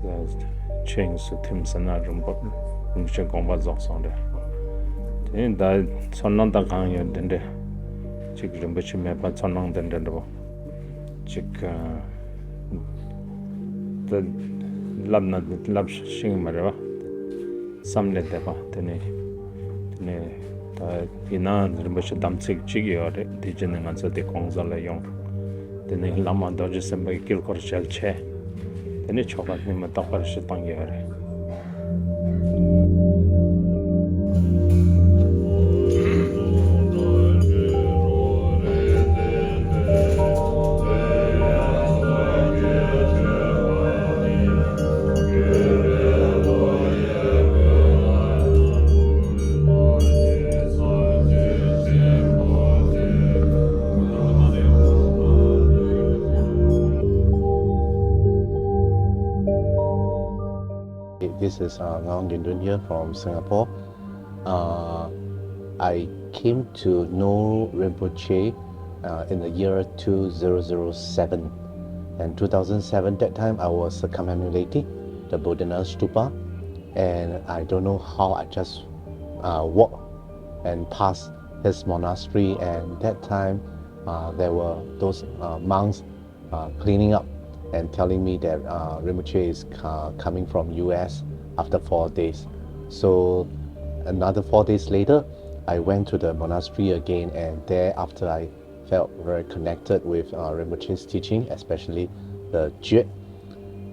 ཆོས་དབྱིངས་སུ་ཐིམ་ཟེར་ན་རིན་པོ་རིན་པོ་ཆེ་དགོངས་པ་རྫོགས་སོང་རེད། དེ་ནས་ད་ཚོར་སྣང་ད་གང་ཡོད་དེ་འདྲ། གཅིག་རིན་པོ་ཆེ་མེད་པ་ཚོར་སྣང་དེ་འདྲ་འདྲ་པོ། གཅིག་ཨ། ད་ལབ་ན་ལབ་ཤེས་ཀྱི་མ་རེད་བ། བསམ་ནས་བསྡད་པ་དེ་ནས། དེ་ནས་ད་ཡིན་ནའང་རིན་པོ་ཆེ་དམ་ཚིག་གཅིག་ཡོད་རེད། དེ་རྗེས་ནས་ང་ཚོ་དེ་གོང་ས་ལ་ཡོང་། དེ་ནས་བླ་མ་རྡོ་རྗེ་སེམས་དཔའི་དཀྱིལ་འཁོར་ཞལ་ཕྱེ། དེ་ནས་ཆོ་ག་རྙིང་མ་རྟག་པར་ཞུ་བཏང་གི་ཡོད་རེད། This is uh, Ngaung Dindun here from Singapore. Uh, I came to know Rinpoche uh, in the year two thousand seven. And two thousand seven, that time I was uh, commemorating the Bodhana Stupa. And I don't know how I just uh, walked and passed his monastery. And that time uh, there were those uh, monks uh, cleaning up and telling me that uh, Rinpoche is uh, coming from U S after four days. So another four days later, I went to the monastery again, and thereafter I felt very connected with uh, Rinpoche's teaching, especially the Jyot.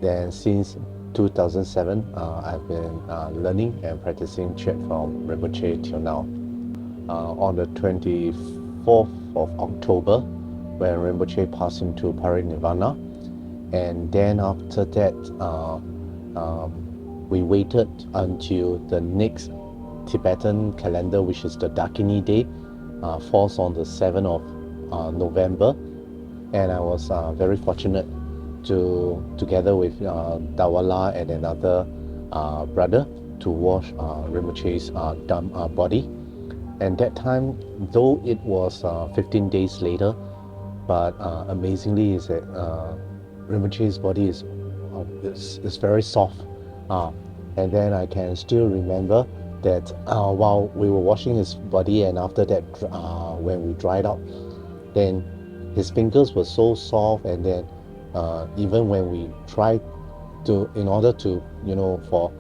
Then since two thousand seven, uh, I've been uh, learning and practicing Jyot from Rinpoche till now. Uh, on the twenty-fourth of October, when Rinpoche passed into Parinirvana, and then after that, uh, um, we waited until the next Tibetan calendar, which is the Dakini day, uh, falls on the seventh of uh, November. And I was uh, very fortunate to, together with uh, Dawala and another uh, brother, to wash uh, Rinpoche's uh, dumb, uh, body. And that time, though it was uh, fifteen days later, but uh, amazingly is that uh, Rinpoche's body is, uh, is, is very soft. Uh, and then I can still remember that uh, while we were washing his body, and after that, uh, when we dried up, then his fingers were so soft, and then uh, even when we tried to, in order to, you know, for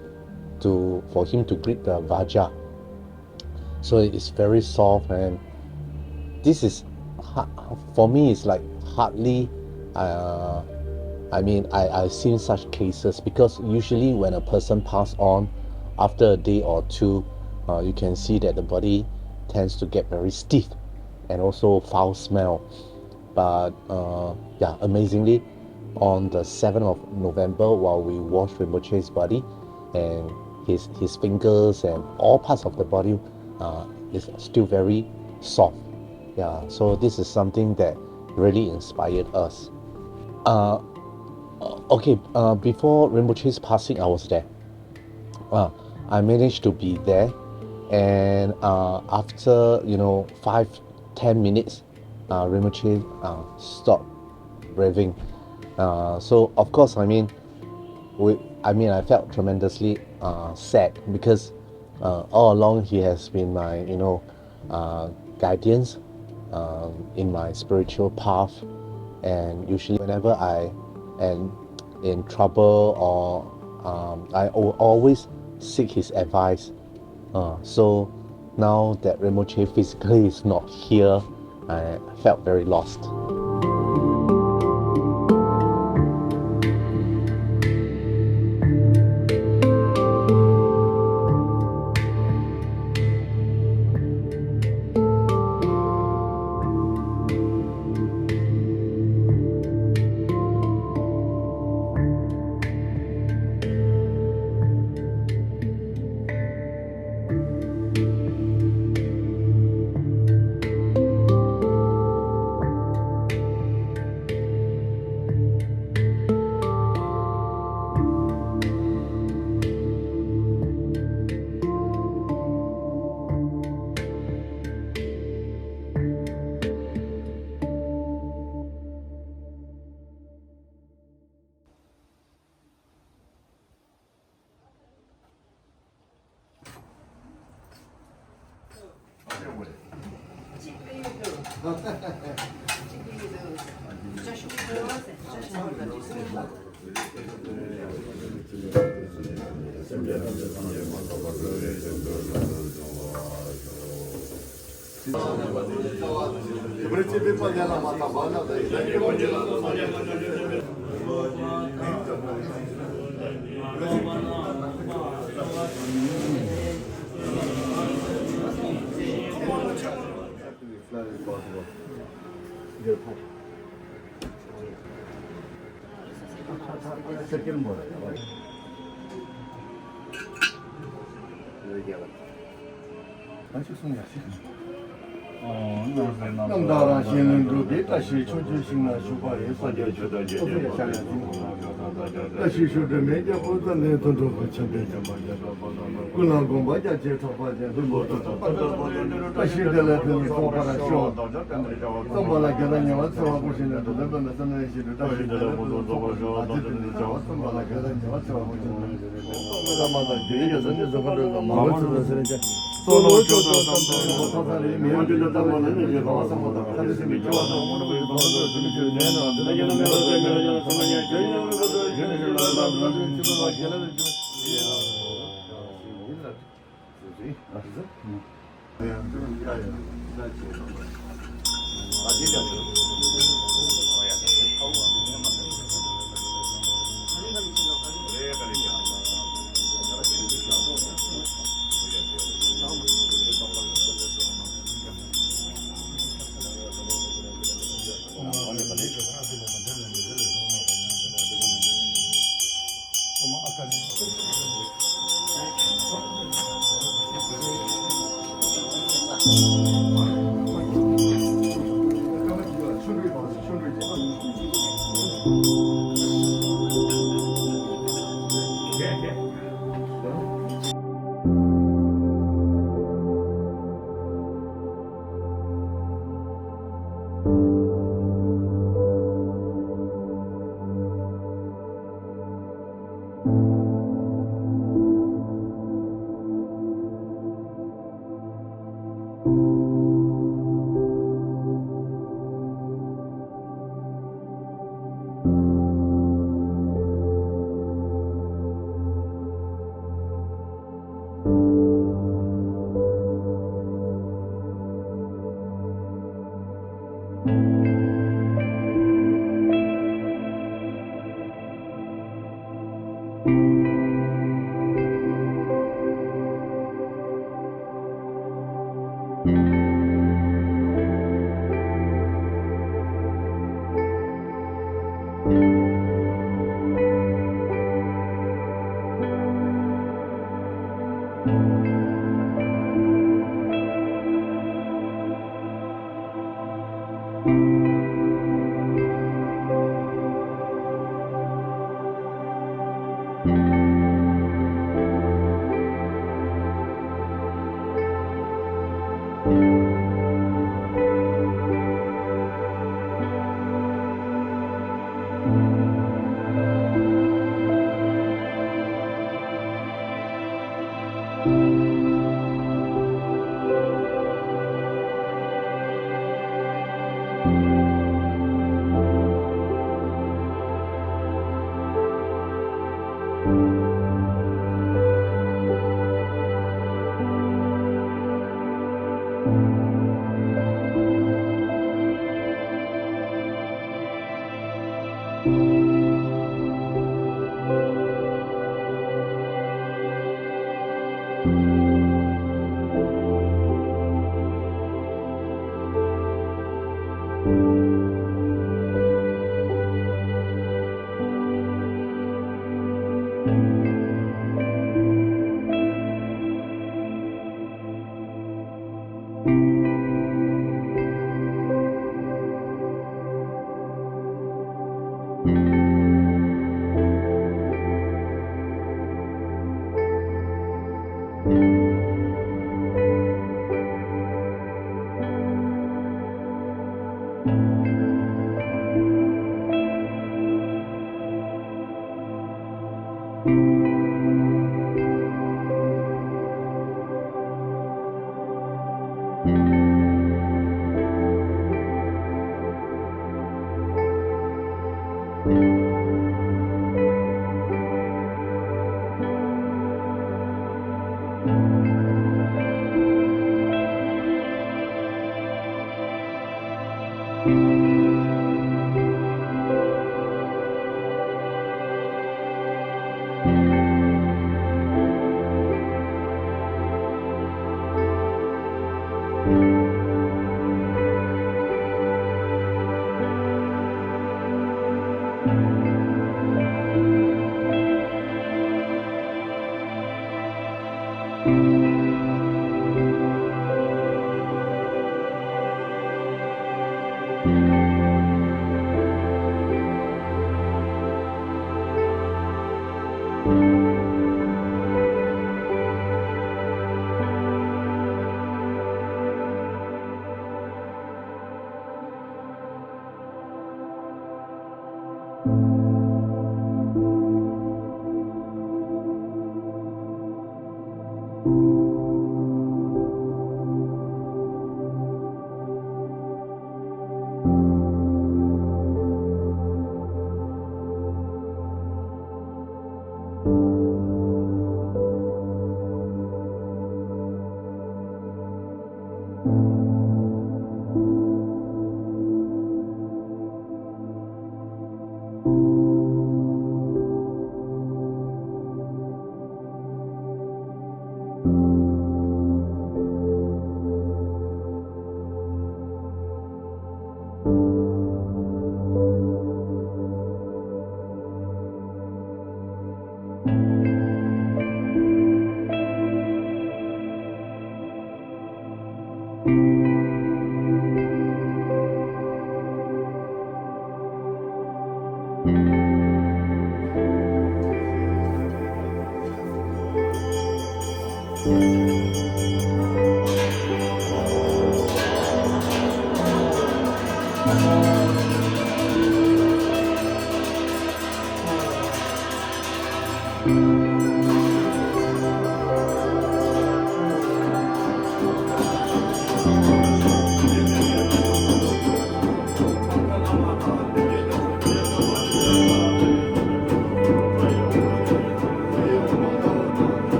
to for him to grip the vajra, so it's very soft, and this is ha- for me it's like hardly uh, I mean I, I've seen such cases, because usually when a person pass on after a day or two, uh, you can see that the body tends to get very stiff and also foul smell. But uh, yeah, amazingly, on the seventh of November, while we washed Rinpoche's body, and his his fingers and all parts of the body uh, is still very soft. Yeah, so this is something that really inspired us. Uh, okay, uh, before Rinpoche's passing, I was there. Uh, I managed to be there, and uh, after you know five, ten minutes, uh, Rinpoche uh, stopped breathing. Uh, so of course, I mean, we, I mean, I felt tremendously uh, sad, because uh, all along he has been my, you know, uh, guidance um, in my spiritual path. And usually, whenever I am in trouble or um, I al- always seek his advice. Uh, so now that Rinpoche physically is not here, I felt very lost. རྣམ་དག་རང་བཞིན་ལས་གྲུབ་པའི་བཀྲ་ཤིས་ཕྱོགས་བཅུའི་ཞིང་ན་བཞུགས་པ་ཡི་སངས་རྒྱས་ཆོས་དང་རྗེས་འཇུག་ལ་སོགས་པ་ཡི་སངས་རྒྱས་ཆོས་དང་རྗེས་འཇུག་ལ་སོགས་པ་ཡི་བཀྲ་ཤིས་ཤོག་སྒྲིབ་མེད་རྒྱལ་པོ་རྩ་ལས་མཐོན་པོ་ཆེན་པོའི་བྱམས་པ་རྒྱ་ཀུན་ལ་དགོངས་པ་རྒྱ་ཆེ་གྲགས་པ་ཅན་ལྷུན་པོ་ཐོབ་པར་བཀྲ་ཤིས་བདེ་ལེགས་ཕུན་སུམ་ཚོགས་པར་ཤོག་བསམ་པ་ལ་དགེ་དང་ཉེ་བར་འཚེ་བ་ཀུན་ཞི་ནས་འགྲོ་དོན་དཔེ་མེད་བསམ་ལས་ཞི་དུ་བཀྲ་ཤིས་བདེ་ལེགས་ཕུན་སུམ་ཚོགས་པར་ཤོག་ཨ་ཙི་ཏི་ནི་བྱ་བ་བསམ་པ་ལ་དགེ་དང་ཉེ་བར་འཚེ་བ་ཀུན་ཞི་ནས།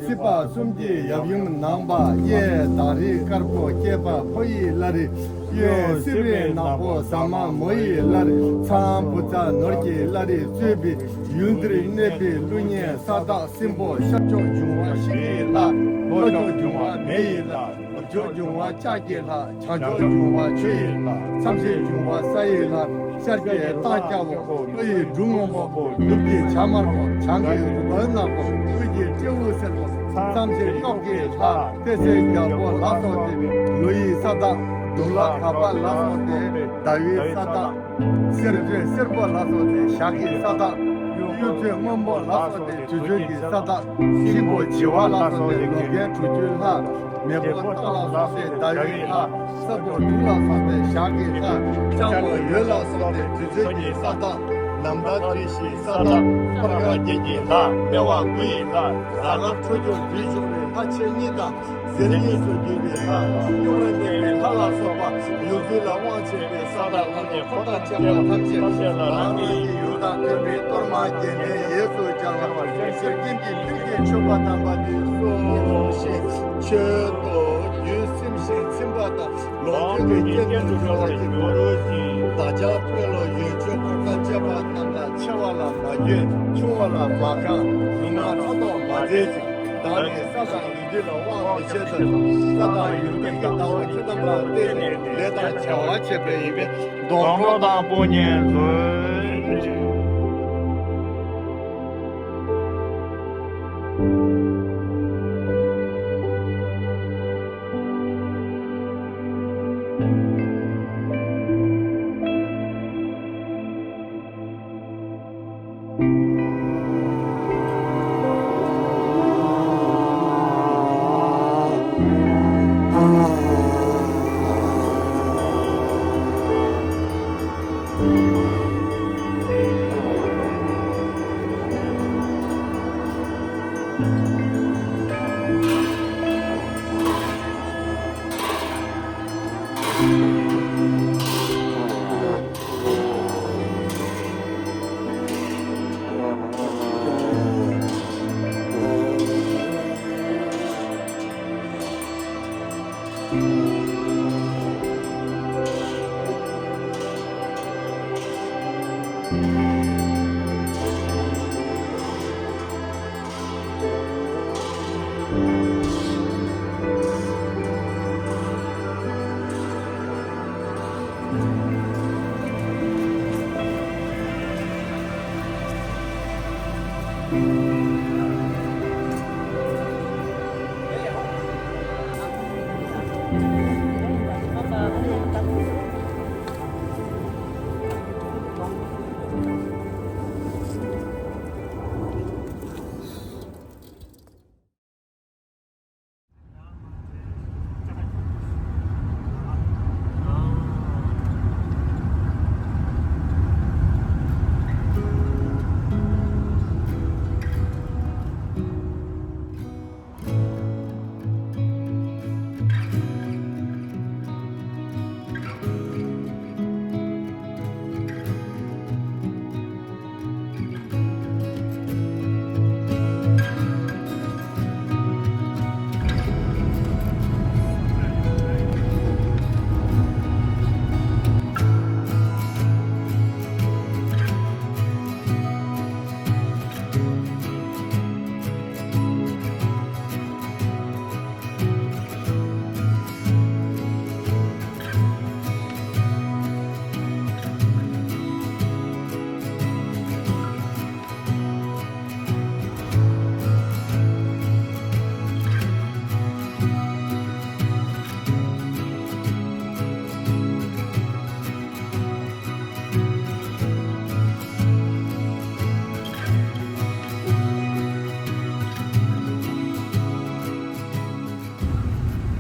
སྲིད་པ་གསུམ་ ཡབ་ཡུམ་ནང་པ་གཡས་དར་རི་དཀར་པོ་སྐྱེས་པ་ཕོ་ཡི་བླ་རི། གཡོན་སྲིད་པའི་ནག་པོ་ཟ་མ་མོ་ཡི་བླ་རི། མཚམས་བུ་ཚ་ནོར་གྱི་བླ་རི་གཙོས་པའི་ཡུལ་འདིར་གནས་པའི་ཀླུ་གཉན་ས་བདག་སྲིན་པོ་ཤར་ཕྱོགས་འབྱུང་བ་ཤིང་གི་ལྷ། ལྷོ་ཕྱོགས་འབྱུང་བ་མེ་ཡི་ལྷ། ནུབ་ཕྱོགས་འབྱུང་བ་ལྕགས་ཀྱི་ལྷ། བྱང་ཕྱོགས་འབྱུང་བ་ཆུ་ཡི་ལྷ། མཚམས་བཞི་འབྱུང་བ་ས་ཡི་ལྷ། ཤར་གྱི་སྟག་སྐྱ་བོ། ལྷོ་ཡི་འབྲུག་སྔོན་པོ། ནུབ་ཀྱི་བྱ་དམར་པོ། བྱང་གི་རུ་ཏོག་ནག་པོ། དབུས་ཀྱི་སྤྲེའུ་སེར་པོ། མཚམས་བཞི་གཡོག་གི་ལྷ། ཏི་སེ་རྒྱལ་པོ་ལ་སོགས་ཏེ། ལུས་ཡི་ས་བདག་དུག་ལྷ་ག་པ་ལ་སོགས་ཏེ། ཟླ་བའི་ས་བདག་སེར་སེར་པོ་ལ་སོགས་ཏེ། ཞག་གི་ས་བདག་གཡུ་མཚོ་སྔོན་པོ་ལ་སོགས་ཏེ། དུས་མཆོད་ཀྱི་ས་བདག་ཤིང་ཕོ་བྱི་བ་ལ་སོགས་ཏེ། ལོ་རྒན་དྲུག་ཅུའི་ལྷ། མེ་ཕོ་སྟག་ལ་སོགས་ཏེ་ཟླ་བའི་ལྷ། ས་ཕོ་དུག་ལ་སོགས་ཏེ་ཞག་གི་ལྷ། སྤྱང་པོ་ཡོས་ལ་སོགས་ཏེ་དུས་ཚོད་ཀྱི་ས་བདག་ནམ་ཟླ་དུས་བཞིའི་ས་བདག་སྐར་མ་བརྒྱད་ཀྱི་ལྷ། དཔྲལ་བ་དགུ་ཡི་ལྷ། གཟའ་སྐར་འཕྲོད་སྦྱོར་རྒྱུན་ཞུགས་པའི་ལྷ་ཆེན་གཉིས་དང་། གཟེར་གཉིས་སུ་གྱུར་པའི་ལྷ། སྨྱུག་ར་གནས་པའི་ལྷ་ལ་སོགས་པ། ཡོངས་འཛིན་ལ་དབང་བྱེད་པའི་ས་བདག་ལྷ་ནས་འཁོར་དང་བཅས་པ་ཐམས་ཅད་རང་རང་གི་ཡུལ་དང་མཐུན་པའི་གཏོར་མ་རྒྱན་ལྡན་གཡས་སུ་སྦྱར་བ། གསེར་སྐྱེམས་ཀྱི་ལྷུན་གྱིས་མཆོད་པ་དམ་པ་འདི་གསོལ་ཞིང་མཆོད་དོ། རྒྱུད་སེམས་ཤིང་ཚིམ་པ་དང་། ལོངས་སྤྱོད་ཀྱི་རྐྱེན་དུ་འགྲོ་བར་བགྱིའོ། བདག་ཅག་དཔོན་སློབ་ཡོན་མཆོད་འཁོར་དང་བཅས་པ་རྣམས་ལ། ཆེ་བ་ལ་མ་འགྱོད། ཆུང་བ་ལ་མ་དགའ། ལུས་ངག་ཕྲག་དོག་མ་མཛད་ཅིང་། བདག་ནི་ས་དང་ཡུལ་འདི་ལ་དབང་མི་བྱེད་ཅིང་། ས་དང་ཡུལ་འདི་གི་ལྟ་བ་ཁྱེད་རྣམས་ལ་བརྟེན་ནས་ལས་དང་བྱ་བ་བྱེད་པ་ཡིན་པས། སྡོང་གྲོགས་དང་དཔུང་གཉེན་མཛོད།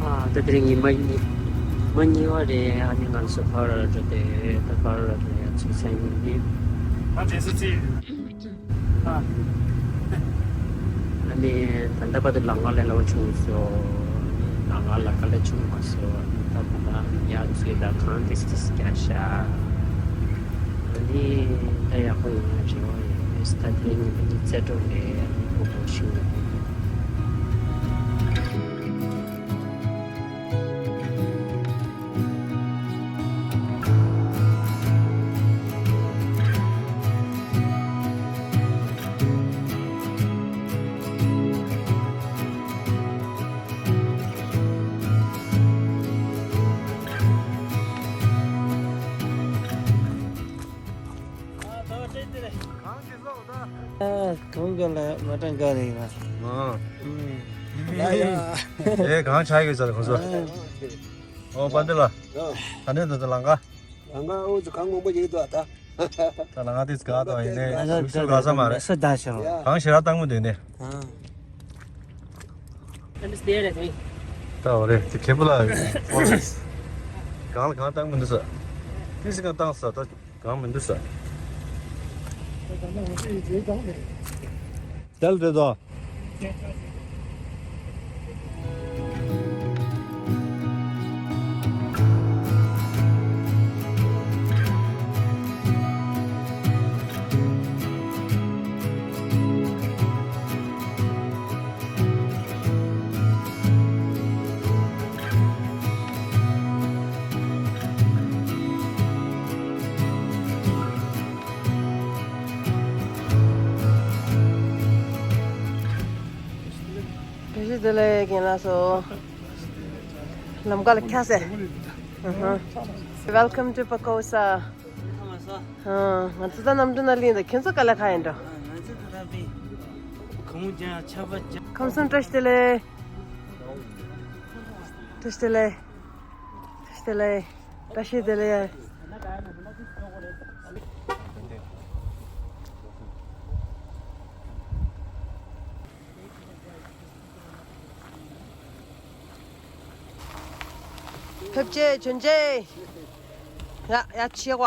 ཨ། ད་དེ་རིང་ཉི་མ་གཉིས། ཉི་མ་གཉིས་པ་རེད། ཨ་ནི་ང་ཚོ་ཕར་འགྲོ་དེ། ད་ཕར་འགྲོ་ཡ་ཚུགས་ཚར་ཡིན། ད་དེ་སུ་ཚེ། ཨ་ནི་ད་ལྟ་བར་དུ་ལམ་ཁ་ལས་སླ་བོ་བྱུང་སོང་། ལམ་ཁ་ལ་དཀའ་ལས་བྱུང་མ་སོང་། ད་ད་ལྟ་ཡར་ཚུད་ད་གངས་ཏིག་ཏིག་རྒྱག་ཤག་ཨ་ནི་ད་ཡག་པོ་ཡོང་ཡ་རེ་བ་ཡོད། ད་དེ་ཉི་མ་གཉིས་རྩེ་གྲོགས་ལས་ཨ་ནི་སྤོ་སྤོ་ཞིག་ཡོད། ག་ལ་མ་ཏང་ག་རེ་ཡིན་ན། ཨ། ཡ་ཡ། ཨེ་གང་ཆགས་ཡོད་ཟེར་ཁོང་ཚོ། ཨ། ཨོ་པ་འདི་ལ། ཨ། ད་ནས་འདི་ལ་ལང་ག། ལང་ག་ཨོ་ཙི་གང་མང་པོ་ཡོད་དོ་ད། ད་ལང་ག་དེ་ག་དང་ཡིན་ནས་ཨ་ཤུགས་ཤུགས་ག་ས་མ་རེད། ས་ད་ཤར་བ། གང་ཞེ་ར་བཏང་མོ་འདུག་ནས། ཨ། I'm just there, that's me. ད་འོ་རེད་དེ་ཁེ་པོ་ལ། གང་ལ་གང་བཏང་མི་འདུག་ས། ཏི་སི་གང་བཏང་ས་ད་གང་མི་འདུག་ས། དལ་རེད་དོ། བཀྲ་ཤིས་བདེ་ལེགས་རྒན་ལགས་སོ། ལམ་ཁ་ལ་ཁྱག་སེ། ཨ་ཧ། Welcome to Pakosa. ཨ། ང་ཚོ་ད་གནམ་གྲུ་ནང་ལ་ཡིན་ད། ཁྱེད་ཚོ་ག་ལ་ཁ་ཡིན་འགྲོ། ཁམས་གསུམ་བཀྲ་ཤིས་བདེ་ལེགས། བཀྲ་ཤིས་བདེ་ལེགས། བཀྲ་ཤིས་བདེ་ལེགས། བཀྲ་ཤིས་བདེ་ལེགས། ཕེབས་རྗེས་བྱོན་རྗེས། ཡ་ཡ་ཆེ་བ།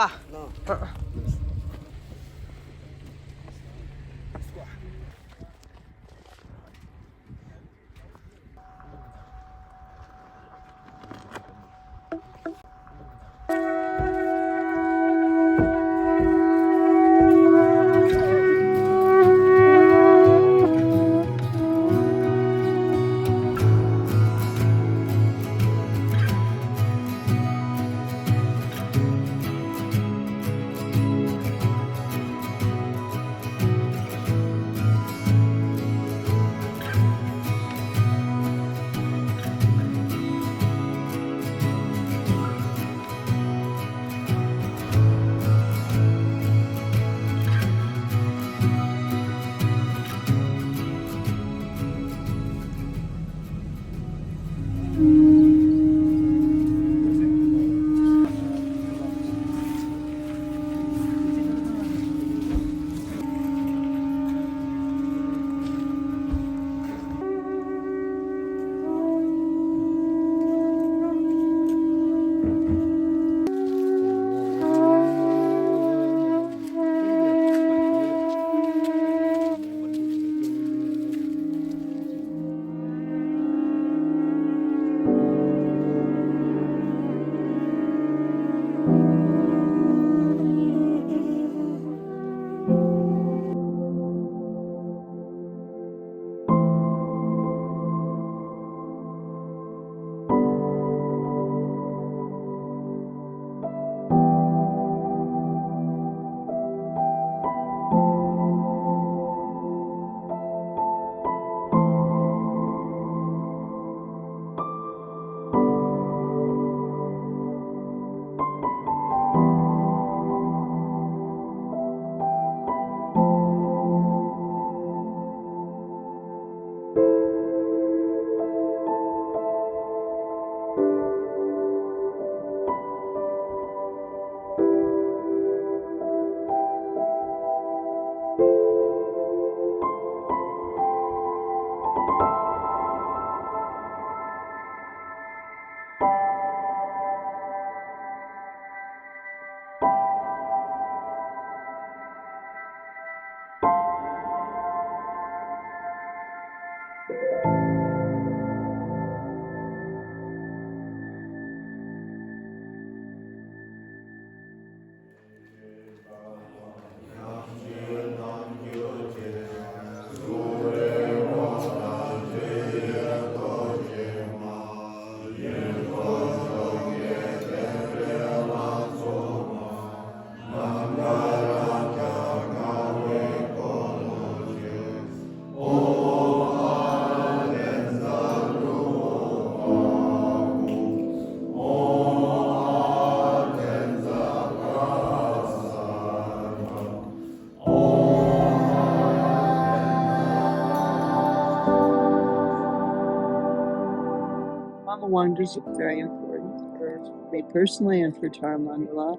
Mama Wangdi is very important for me personally and for Taramandala.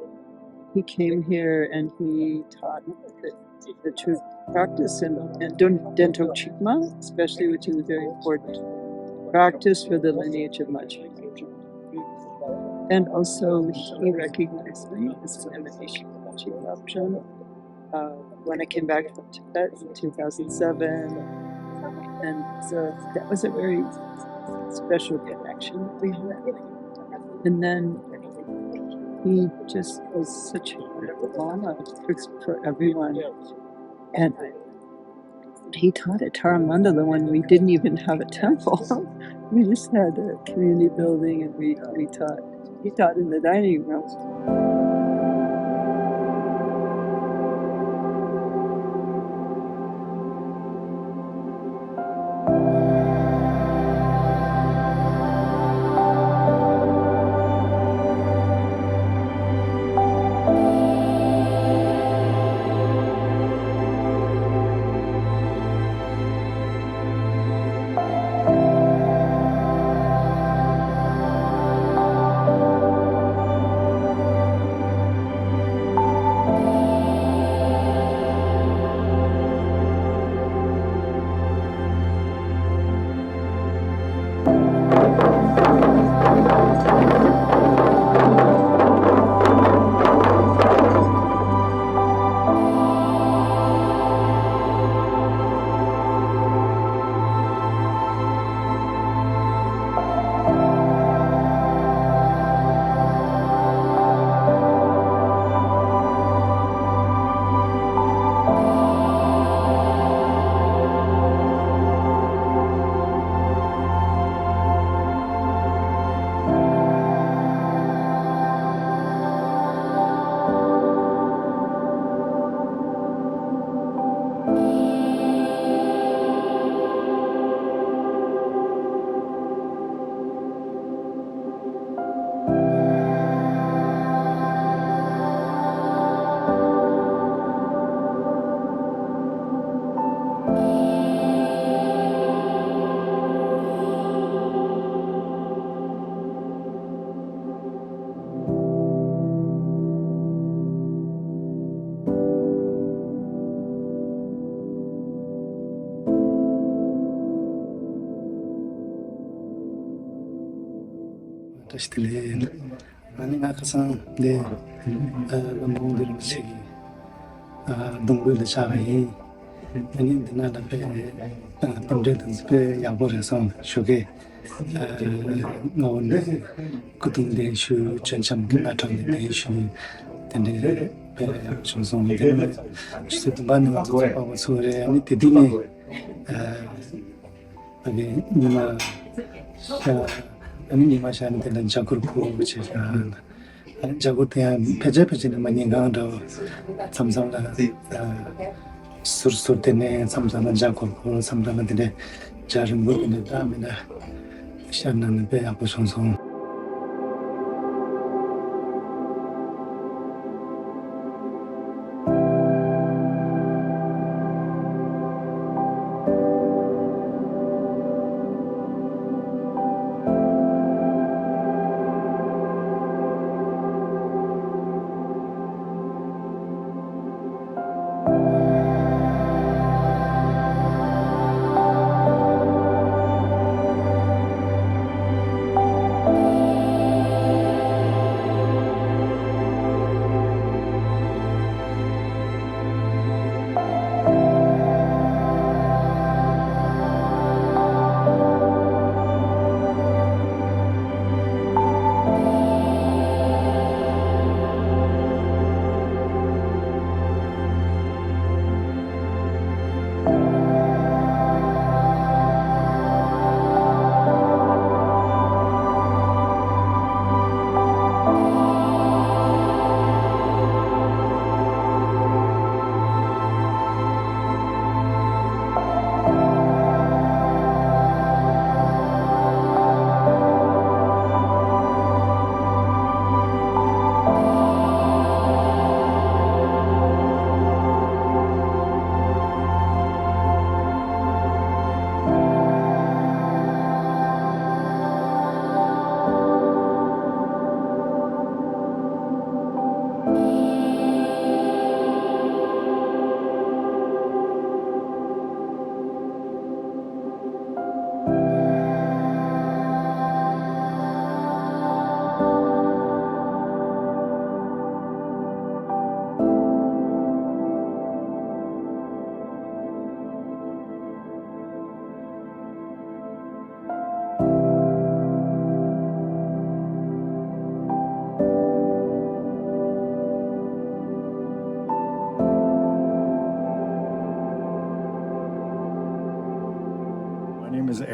He came here and he taught the, the true practice in, in Dun- Dento Chikma, especially, which is a very important practice for the lineage of Machi. And also, he recognized me as an emanation of Machi Rabchen, uh, when I came back from Tibet in two thousand seven. And so that was a very special connection that we had. And then he just was such a wonderful mama for, for everyone. And he taught at Taramandala when we didn't even have a temple. We just had a community building and we, we taught. He taught in the dining room. བཀྲ་ཤིས་བདེ་ལེགས། ཨ་ནི་ང་ཁ་སང་འདི་ཨ་བླ་མ་དབང་འདུས་རིན་པོ་ཆེ་གི་ཨ་གདུང་འབུལ་ལ་བཅར་བ་ཡིན། ཨ་ནི་འདི་ན་ལ་དཔེ་ཨ་རྟེན་འབྲེལ་དང་དཔེ་ཡག་པོ་རེད་སོང་ཞུ་གི། ཨ་ང་འོ་འདི་སྐུ་གདུང་གདན་ཞུ། མཆོད་འཆམ་གྱི་སྣ་ཁྲིད་ནས་གདན་ཞུ། དེ་འདྲའི་དཔེ་ཡག་པོ་བྱུང་སོང་། དེ་ནི་ཆུ་ཚོད་བདུན་པ་ནས་ང་ཚོ་ཚོགས་པ་པོ་ཚོ་རེད། ཨ་ནི་དེ་དུས་ནས་ཨ་ཨ་ནི་ཉི་མ་ཤར། ཨ་ནི་ཉི་མ་ཤར་ནས་དེ་ལ་འཇའ་གུར་ཕུབ་བྱས། ཨ་ནི་འཇའ་གུར་དེ་ཡང་ཕལ་ཆེར་ཕལ་ཆེར་ནི་མ་ཉིན་གང་འདྲ་བོ་མཚམས་མཚམས་ལ་ཨ་ཟུར་ཟུར་དེ་ནས་མཚམས་མཚམས་ལ་འཇའ་གུར་ཕུབ། མཚམས་མཚམས་ལ་དེ་འདྲའི་འཇའ་རིང་པོ་དེ་འདྲ་ད་མི་འདྲ་ཤར་གནང་ནས་དཔེ་ཡག་པོ་བྱུང་སོང་།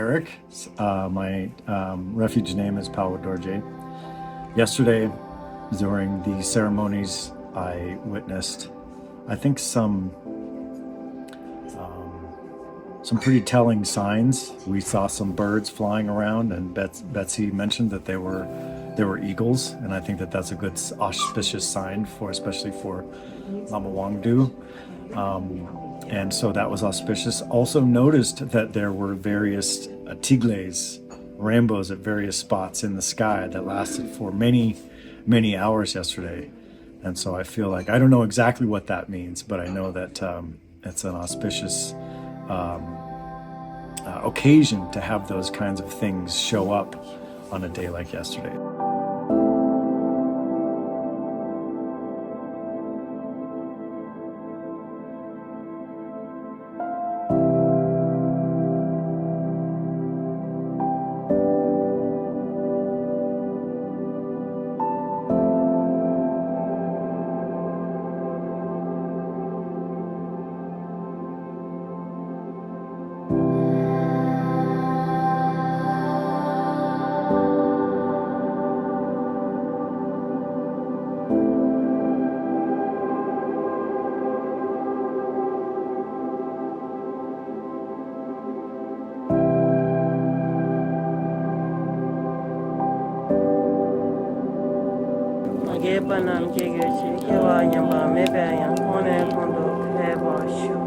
Eric. Uh, my um, refuge name is Pawa Dorje. Yesterday, during the ceremonies, I witnessed, I think, some um, some pretty telling signs. We saw some birds flying around, and Bets- Betsy mentioned that they were they were eagles, and I think that that's a good s- auspicious sign for, especially for Lama Wangdu. Um, and so that was auspicious. Also noticed that there were various uh, tigles, rainbows at various spots in the sky that lasted for many, many hours yesterday. And so I feel like I don't know exactly what that means, but I know that um, it's an auspicious um, uh, occasion to have those kinds of things show up on a day like yesterday. མ་རྒན་པ་རྣམས་སྐྱེ་དགུའི་ཕྱིར། སྐྱེ་བ་ཉམས་པ་མེད་པར་ཡང་། གོང་ནས་གོང་དུ་འཕེལ་བར་ཤོག།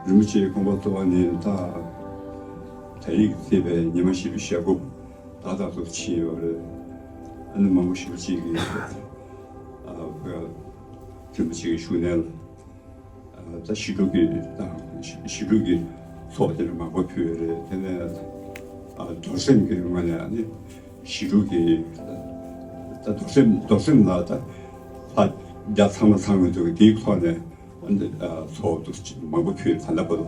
རིན་པོ་ཆེའི་དགོངས་པ་རྫོགས་པ་ནས་ད་དེ་རིང་གི་ཚེས་པའི་ཉི་མ་བཞི་བཅུ་ཞེ་དགུ་ད་ལྟ་ཚུར་ཕྱིན་ཡོད་རེད། ཨ་ནི་མང་པོ་ཞེ་པོ་ཅིག་གིས་ཨ་བོད་རིན་པོ་ཆེ་གི་བཞུགས་གནས་ལ་ད་ཞི་ཁྲོ་གི་ད་ཞི་ཁྲོ་གི་ཚོགས་དེ་འདྲ་མང་པོ་ཕུལ་ཡོད་རེད། དེ་ནས་ཨ་རྡོར་སེམས་ཀྱི་ངོས་ནས་ཨ་ནི་ཞི་ཁྲོ་གི་ད་རྡོར་སེམས་རྡོར་སེམས་ལ་ད་ལྷ་བརྒྱ་ཚང་མ་ཚང་མི་འདུག་དེའི་ཐོག་ནས། ཨ་འདི་ཨ་ཚོགས་འདུ་མང་པོ་ཕུལ་ད་ལྟ་བར་དུ།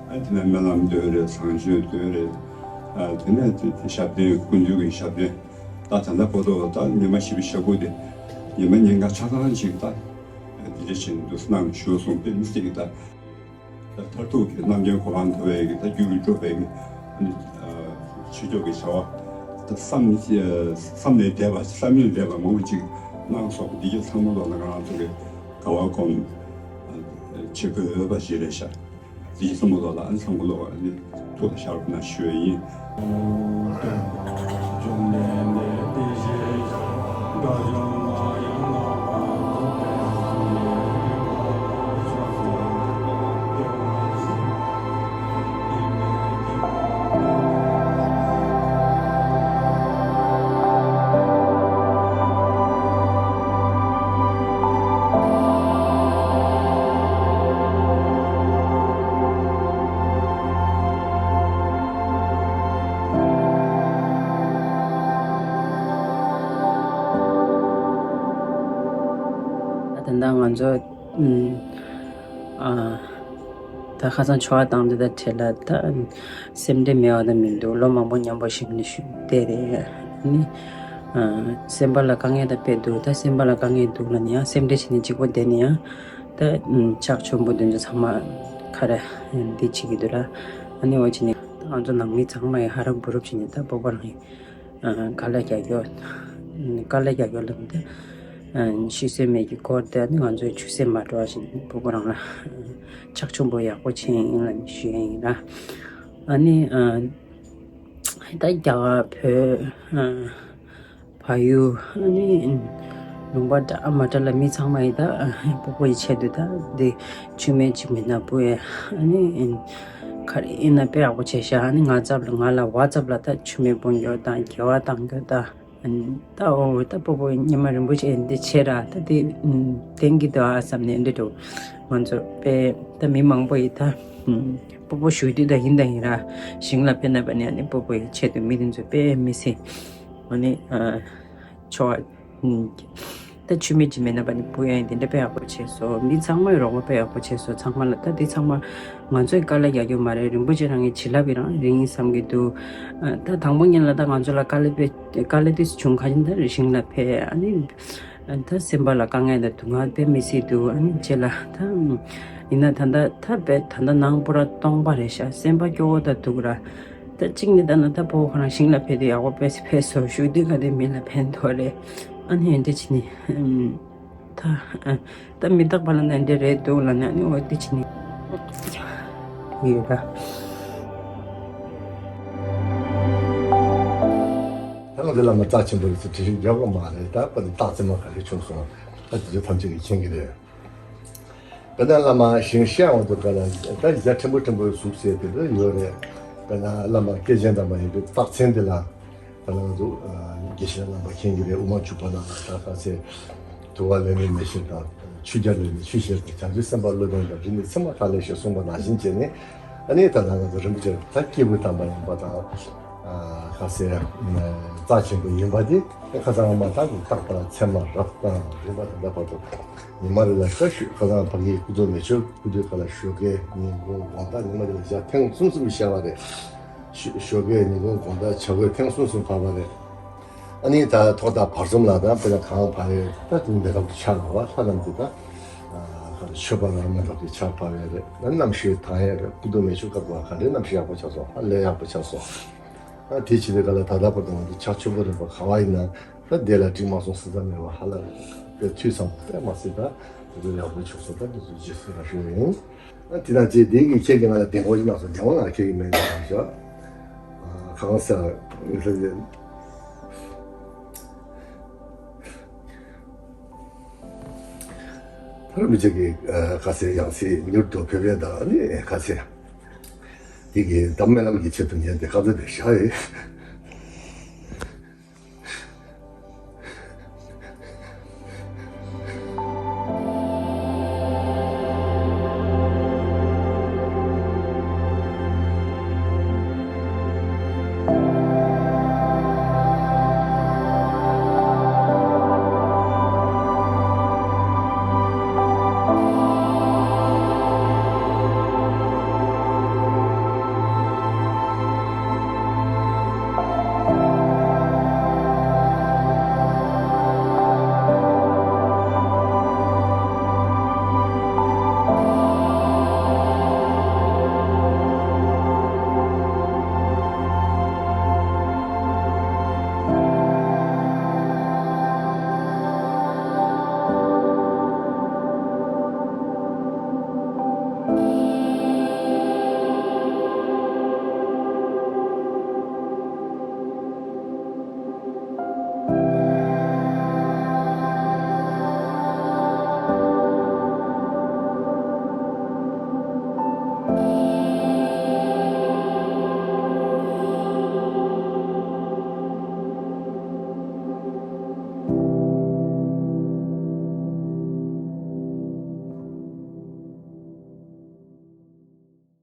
ཨ་དེ་ནས་སྨོན་ལམ་འདོན་རེད། བཟང་སྤྱོད་འདོན་རེད། ཨ་དེ་ནས་དེ་དེ་ཞབས་བརྟན་སྐུ་མདུན་གྱི་ཞབས་བརྟན་ད་ད་ལྟ་བར་དུ་ད་ཉི་མ་བཞི་བཅུ་ཞེ་དགུ་དེ་ཉི་མ་ཉིན་གང་ཆ་ཚང་ཅིག་ད་འདི་འདྲ་བྱས་ནས་འདུག་གནང་ཞུ་སོང་དཔེ་མི་སྲིད་ཀྱི་ད། ད་མཐར་ཐུག་གི་རྣམ་མཁྱེན་གོ་འཕང་ཐོབ་པའི་གི་ད་རྒྱུ་རུ་འགྲོ་བའི་གི་ཨ་ནི་ཨ་ཆོས་ཕྱོགས་ཀྱི་བྱ་བ་ད་བསམ་ཨ་བསམ་ལས་འདས་པ་བསམ་ཡུལ་འདས་པ་མང་པོ་ཅིག་གནང་སོང་། འདི་ཚོ་ཚང་མ་ལོག་ལ་ང་རང་ཚོ་གི་དགའ་བ་སྒོམ་ཨ་བྱེད་དགོས་འོས་པ་ཞིག་རེད་ཤག་འདི་ཚང་མ་ལོག་ལ་ཨ་ནི་ཚང་མ་ལོག་ཨ་ནི་ཐུགས་ལ་ཤར་ན་ཞུ་ཡ་ཡིན། ད་ལྟ་ང་ཚོ་ཨ་ད་ཁ་སང་ཆོ་ག་བཏང་དུས་ད་བྲེལ་ལ་ད་སེམས་ཁྲལ་མེད་པ་ད་མི་འདུག་ལོ་མང་པོ་མཉམ་པོ་ཞིག་ནས་ཞུ་བལྟས་རེད། ཨ་ནི་ཨ་སེམས་པ་ལ་དཀའ་ངལ་ད་དཔེ་འདུག་ད་སེམས་པ་ལ་དཀའ་ངལ་འདུག་ལ་ནི་ཡང་སེམས་ཁྲལ་བྱས་ནས་གཅིག་པོ་བསྡད་ནས་ཡང་ད་ཨ་ཕྱག་མཆོད་འབུལ་དེ་ཚོ་ཚང་མ་ཁ་ར་འདི་བྱེད་ཀྱི་འདུག་ལ། ཨ་ནི་འོ་བྱས་ནས་ད་ང་ཚོ་ནང་མི་ཚང་མ་ཡི་ཧ་རབ་བུ་རབ་བྱས་ནས་ད་སྤོ་བོ་རང་ཡི་དཀའ་ལས་རྒྱག་རྒྱུ། དཀའ་ལས་རྒྱག་རྒྱུ་ལབ་ན་ད་ཤི་གསོན་མེད་ཀྱི་སྐོར་དེ་ནི་ང་ཚོའི་ཆུད་ཟོས་མ་འགྲོ་བ་བཞིན་སྤོ་བོ་རང་ལ་ཕྱག་མཆོད་པོ་ཡག་པོ་བྱས་ཡིན་ལབ་ནས་ཞུ་ཡ་ཡིན་ར། ཨ་ནི་ད་རྒྱ་གར་བོད་བལ་ཡུལ་ཨ་ནི་ལུང་པ་འདྲ་མ་འདྲ་ལ་མི་ཚང་མ་ཡིན་ད་སྤོ་བོ་ཡི་ཆེད་དུ་ད་འདི་མཆོད་མེ་གཅིག་མིན་ན་སྤོ་ཡ། ཨ་ནི་ག་རེ་ཡིན་ན་དཔེ་ཡག་པོ་བྱས་ཤག་ཨ་ནི་ང་ཚབ་ལ་ང་ལ་བ་ཚབ་ལ་ད་མཆོད་མེ་སྤོ་རྒྱུ་དང་དགེ་བ་བཏང་རྒྱུ་ད། ད་འོ་ད་སྤོ་བོ་ཉི་མ་རིན་པོ་ཆེ་འདི་བྱས་ར་ད་དེ་བསྟན་གྱི་འདུག་ཨ་བསམ་ནས་འདི་འགྲོ། ང་ཚོ་དཔེ་ད་མི་མང་པོ་ཡིས་ད་སྤོ་བོ་ཞུ་དུས་ད་ཡིན་ད་ཡིན་ར་ཞིང་ལ་ཕེབས་ན་པ་ནས་ཨ་ནི་སྤོ་བོ་ཡི་ཆེད་དུ་མི་དེ་ཚོ་དཔེ་མི་སྲིད་ཨ་ནི་ཆོ་ད་ཆུ་མིག་ཅིག་མེད་ན་པ་ནི་སྤུ་ཡ་ཡིན་དེ་འདྲ་དཔེ་ཡག་པོ་བྱས་སོ། མི་ཚང་མས་རོགས་པ་དཔེ་ཡག་པོ་བྱས་སོ། ཚང་མ་ལ་ད་འདི་ཚང་མ་ང་ཚོས་དཀའ་ལས་རྒྱག་རྒྱུ་མ་རེད། རིན་པོ་ཆེ་རང་གི་བྱིན་རླབས་ཡི་རང་རིང་ཡིན་བསམ་གྱི་འདུག་ད་དང་པོ་ཉིད་ལ་ད་ང་ཚོ་ལ་དཀའ་ལས་དཔེ་དཀའ་ལས་དེ་བྱུང་ཁ་ཡིན་ད་རེ་ཞིང་ལ་ཕེབས་ཨ་ནི་ད་སེམས་པ་ལ་དཀའ་ངལ་དང་སྡུག་བསྔལ་དཔེ་མི་སྲིད་འདུག་ཨ་ནི་རྗེས་ལ་ད་ཡིན་ན་ད་ད་ད་དཔེ་ད་ད་ནང་པོ་ར་སྟོང་པ་རེད་ཤག་སེམས་པ་སྐྱོ་བོ་ད་འདུག་ར། ད་གཅིག་ནི་ད་ན་ད་སྤོ་བོ་ཁོ་རང་ཞིང་ལ་ཕེབས་དུས་ཡག་པོ་དཔེ་ཕེབས་སོ་ཞུ་དུས་ག་དེ་མི་ལ་ཕན་ཐོགས་རེད། ཨ་ནི་འདི་ཕྱི་ནི་ད་ད་མི་རྟག་པ་ལ་ན་འདི་རེད་འདུག་ལ་ན་ནི་འོ་འདི་ཕྱི་ནི་ཡོད་ར། ད་ང་ཚོ་བླ་མ་རྩ་ཆེན་པོ་རེད་ཟེར་དྲི་ཞིག་རྒྱག་གི་མ་རེད། ད་པ་ནི་རྟགས་མཚན་མ་ག་རེ་བྱུང་སོང་། ད་དེ་ཚོ་ཐམས་ཅད་ཀྱིས་མཁྱེན་གྱི་རེད། དཔེར་ན་བླ་མ་ཞིང་གཤེགས་འོང་དུས་ག་ལ་ད་ཡ་ཕྲན་བུ་ཕྲན་བུ་གཟུགས་ཟེར་དེ་འདྲ་ཡོད་རེད། དཔེར་ན་བླ་མ་སྐྱེས་ཆེན་དམ་པ་ཡིན་དུས་རྟགས་མཚན་དེ་ལ་དཔེར་ན་ང་ཚོ་དགེ་བཤེས་རྣམ་པ་མཁྱེན་གྱི་རེད། དབུ་མ་འཇུག་པ་ནང་ལ་ད་ལྟ་ཚེ་དུ་བ་ལས་ནི་མེ་ཤེས་དང་ཆུ་རྒྱ་ལས་ནི་ཆུ་ཤེས་དང་བྱང་ཆུབ་སེམས་དཔའ་བློ་ལྡན་དང་རིགས་ནི་ཚད་མ་ཐག་ལས་ཤེས་གསུངས་པ་ནང་བཞིན་བྱས་ནས་ཨ་ནི་ད་ལྟ་ང་ཚོ་རིན་པོ་ཆེ་ད་སྐྱེས་བུ་དམ་པ་ཡིན་པ་དང་། ཁ་ཟེར་རྩ་ཆེན་པོ་ཡིན་པ་དེ་ཁ་སང་མ་ཐག་གི་རྟགས་དང་མཚན་མ་རབ་དང་རིམ་པ་དེ་འདྲ་བར་དུ་ཉི་མ་རེ་ལ་ཤ་ཞུ་ཁ་སང་ཕ་གིའི་སྐུ་གདུང་མེ་མཆོད་སྐུ་དུས་ཁ་ལ་ཞོགས་ཀས་ཉིན་གུང་དགོང་དག་ཉི་མ་རེ་ལ་ཞག་ཐེངས་གསུམ་གསུམ་བཤད་པ་རེད། ཞོགས་ཀས་ཉིན་གུང་དགོང་དག་བྱ་རྒོད་ཐེངས་གསུམ་གསུམ་བབས་པ་རེད། ཨ་ནི་ད་ཐོག་མཐའ་བར་གསུམ་ལ་ད་དཔེར་ན་གང་བབས་ཡོད་ད་དེ་འདི་རབ་ཏུ་ཆགས་ལ་བ་ལྷ་རྣམས་ཀྱི་ད་མཆོད་པ་ལ་མི་རབ་ཏུ་ཆགས་བབས་ཡོད་རེད། ད་རྣམ་ཤེས་དང་ཡོད་རེད། སྐུ་གདུང་མེ་མཆོད་སྐབས་ལ་ག་འདྲའི་རྣམ་ཤེས་ཡག་པོ་ཆགས་སོང་། ཧ་ལས་ཡག་པོ་ཆགས་སོང་། ཨ་དེ་བྱེད་དུས་ག་ལ་ད་ལྟ་བར་དུ་ང་ཚོ་ཕྱག་མཆོད་པ་རིམ་པ་ག་བ་ཡིན་ན་ད་དེ་ལ་འགྲིག་མ་སོང་ཟེར་ས་མེད་པ་ཧ་ལས་དཔེ་འཐུས་ཚང་དཔེ་མ་སྲིད་ད་དེ་ཚོ་ཡག་པོ་ཆོག་སོང་། ད་དེ་ཚོ་རྗེས་སུ་ར་ཞུ་ཡིན། ཨ་དེ་དང་རྗེས་དེ་གི་ཁྱེད་ཀྱི་ང་ལ་བདེན་དཔང་ཞིག་གནང་སོང་། བདེན་དཔང་ང་ཁྱེད་ཀྱི་མེད་ན་ཞོ། ཨ་གང་ཟེར་ཨ་ཕ་ར་མི་ཅག་གི་ཁ་ཟེར་ཡང་སྲིད་མྱུར་དུ་ཕེབས་པའི་ད་ནི་ཁ་ཟེར། དེ་གི་གདམས་སྨོན་ལམ་གྱི་ཆེད་དུ་ཉན་ཏེ་ཁ་ཚ་དེ་བཞག་ཡོད།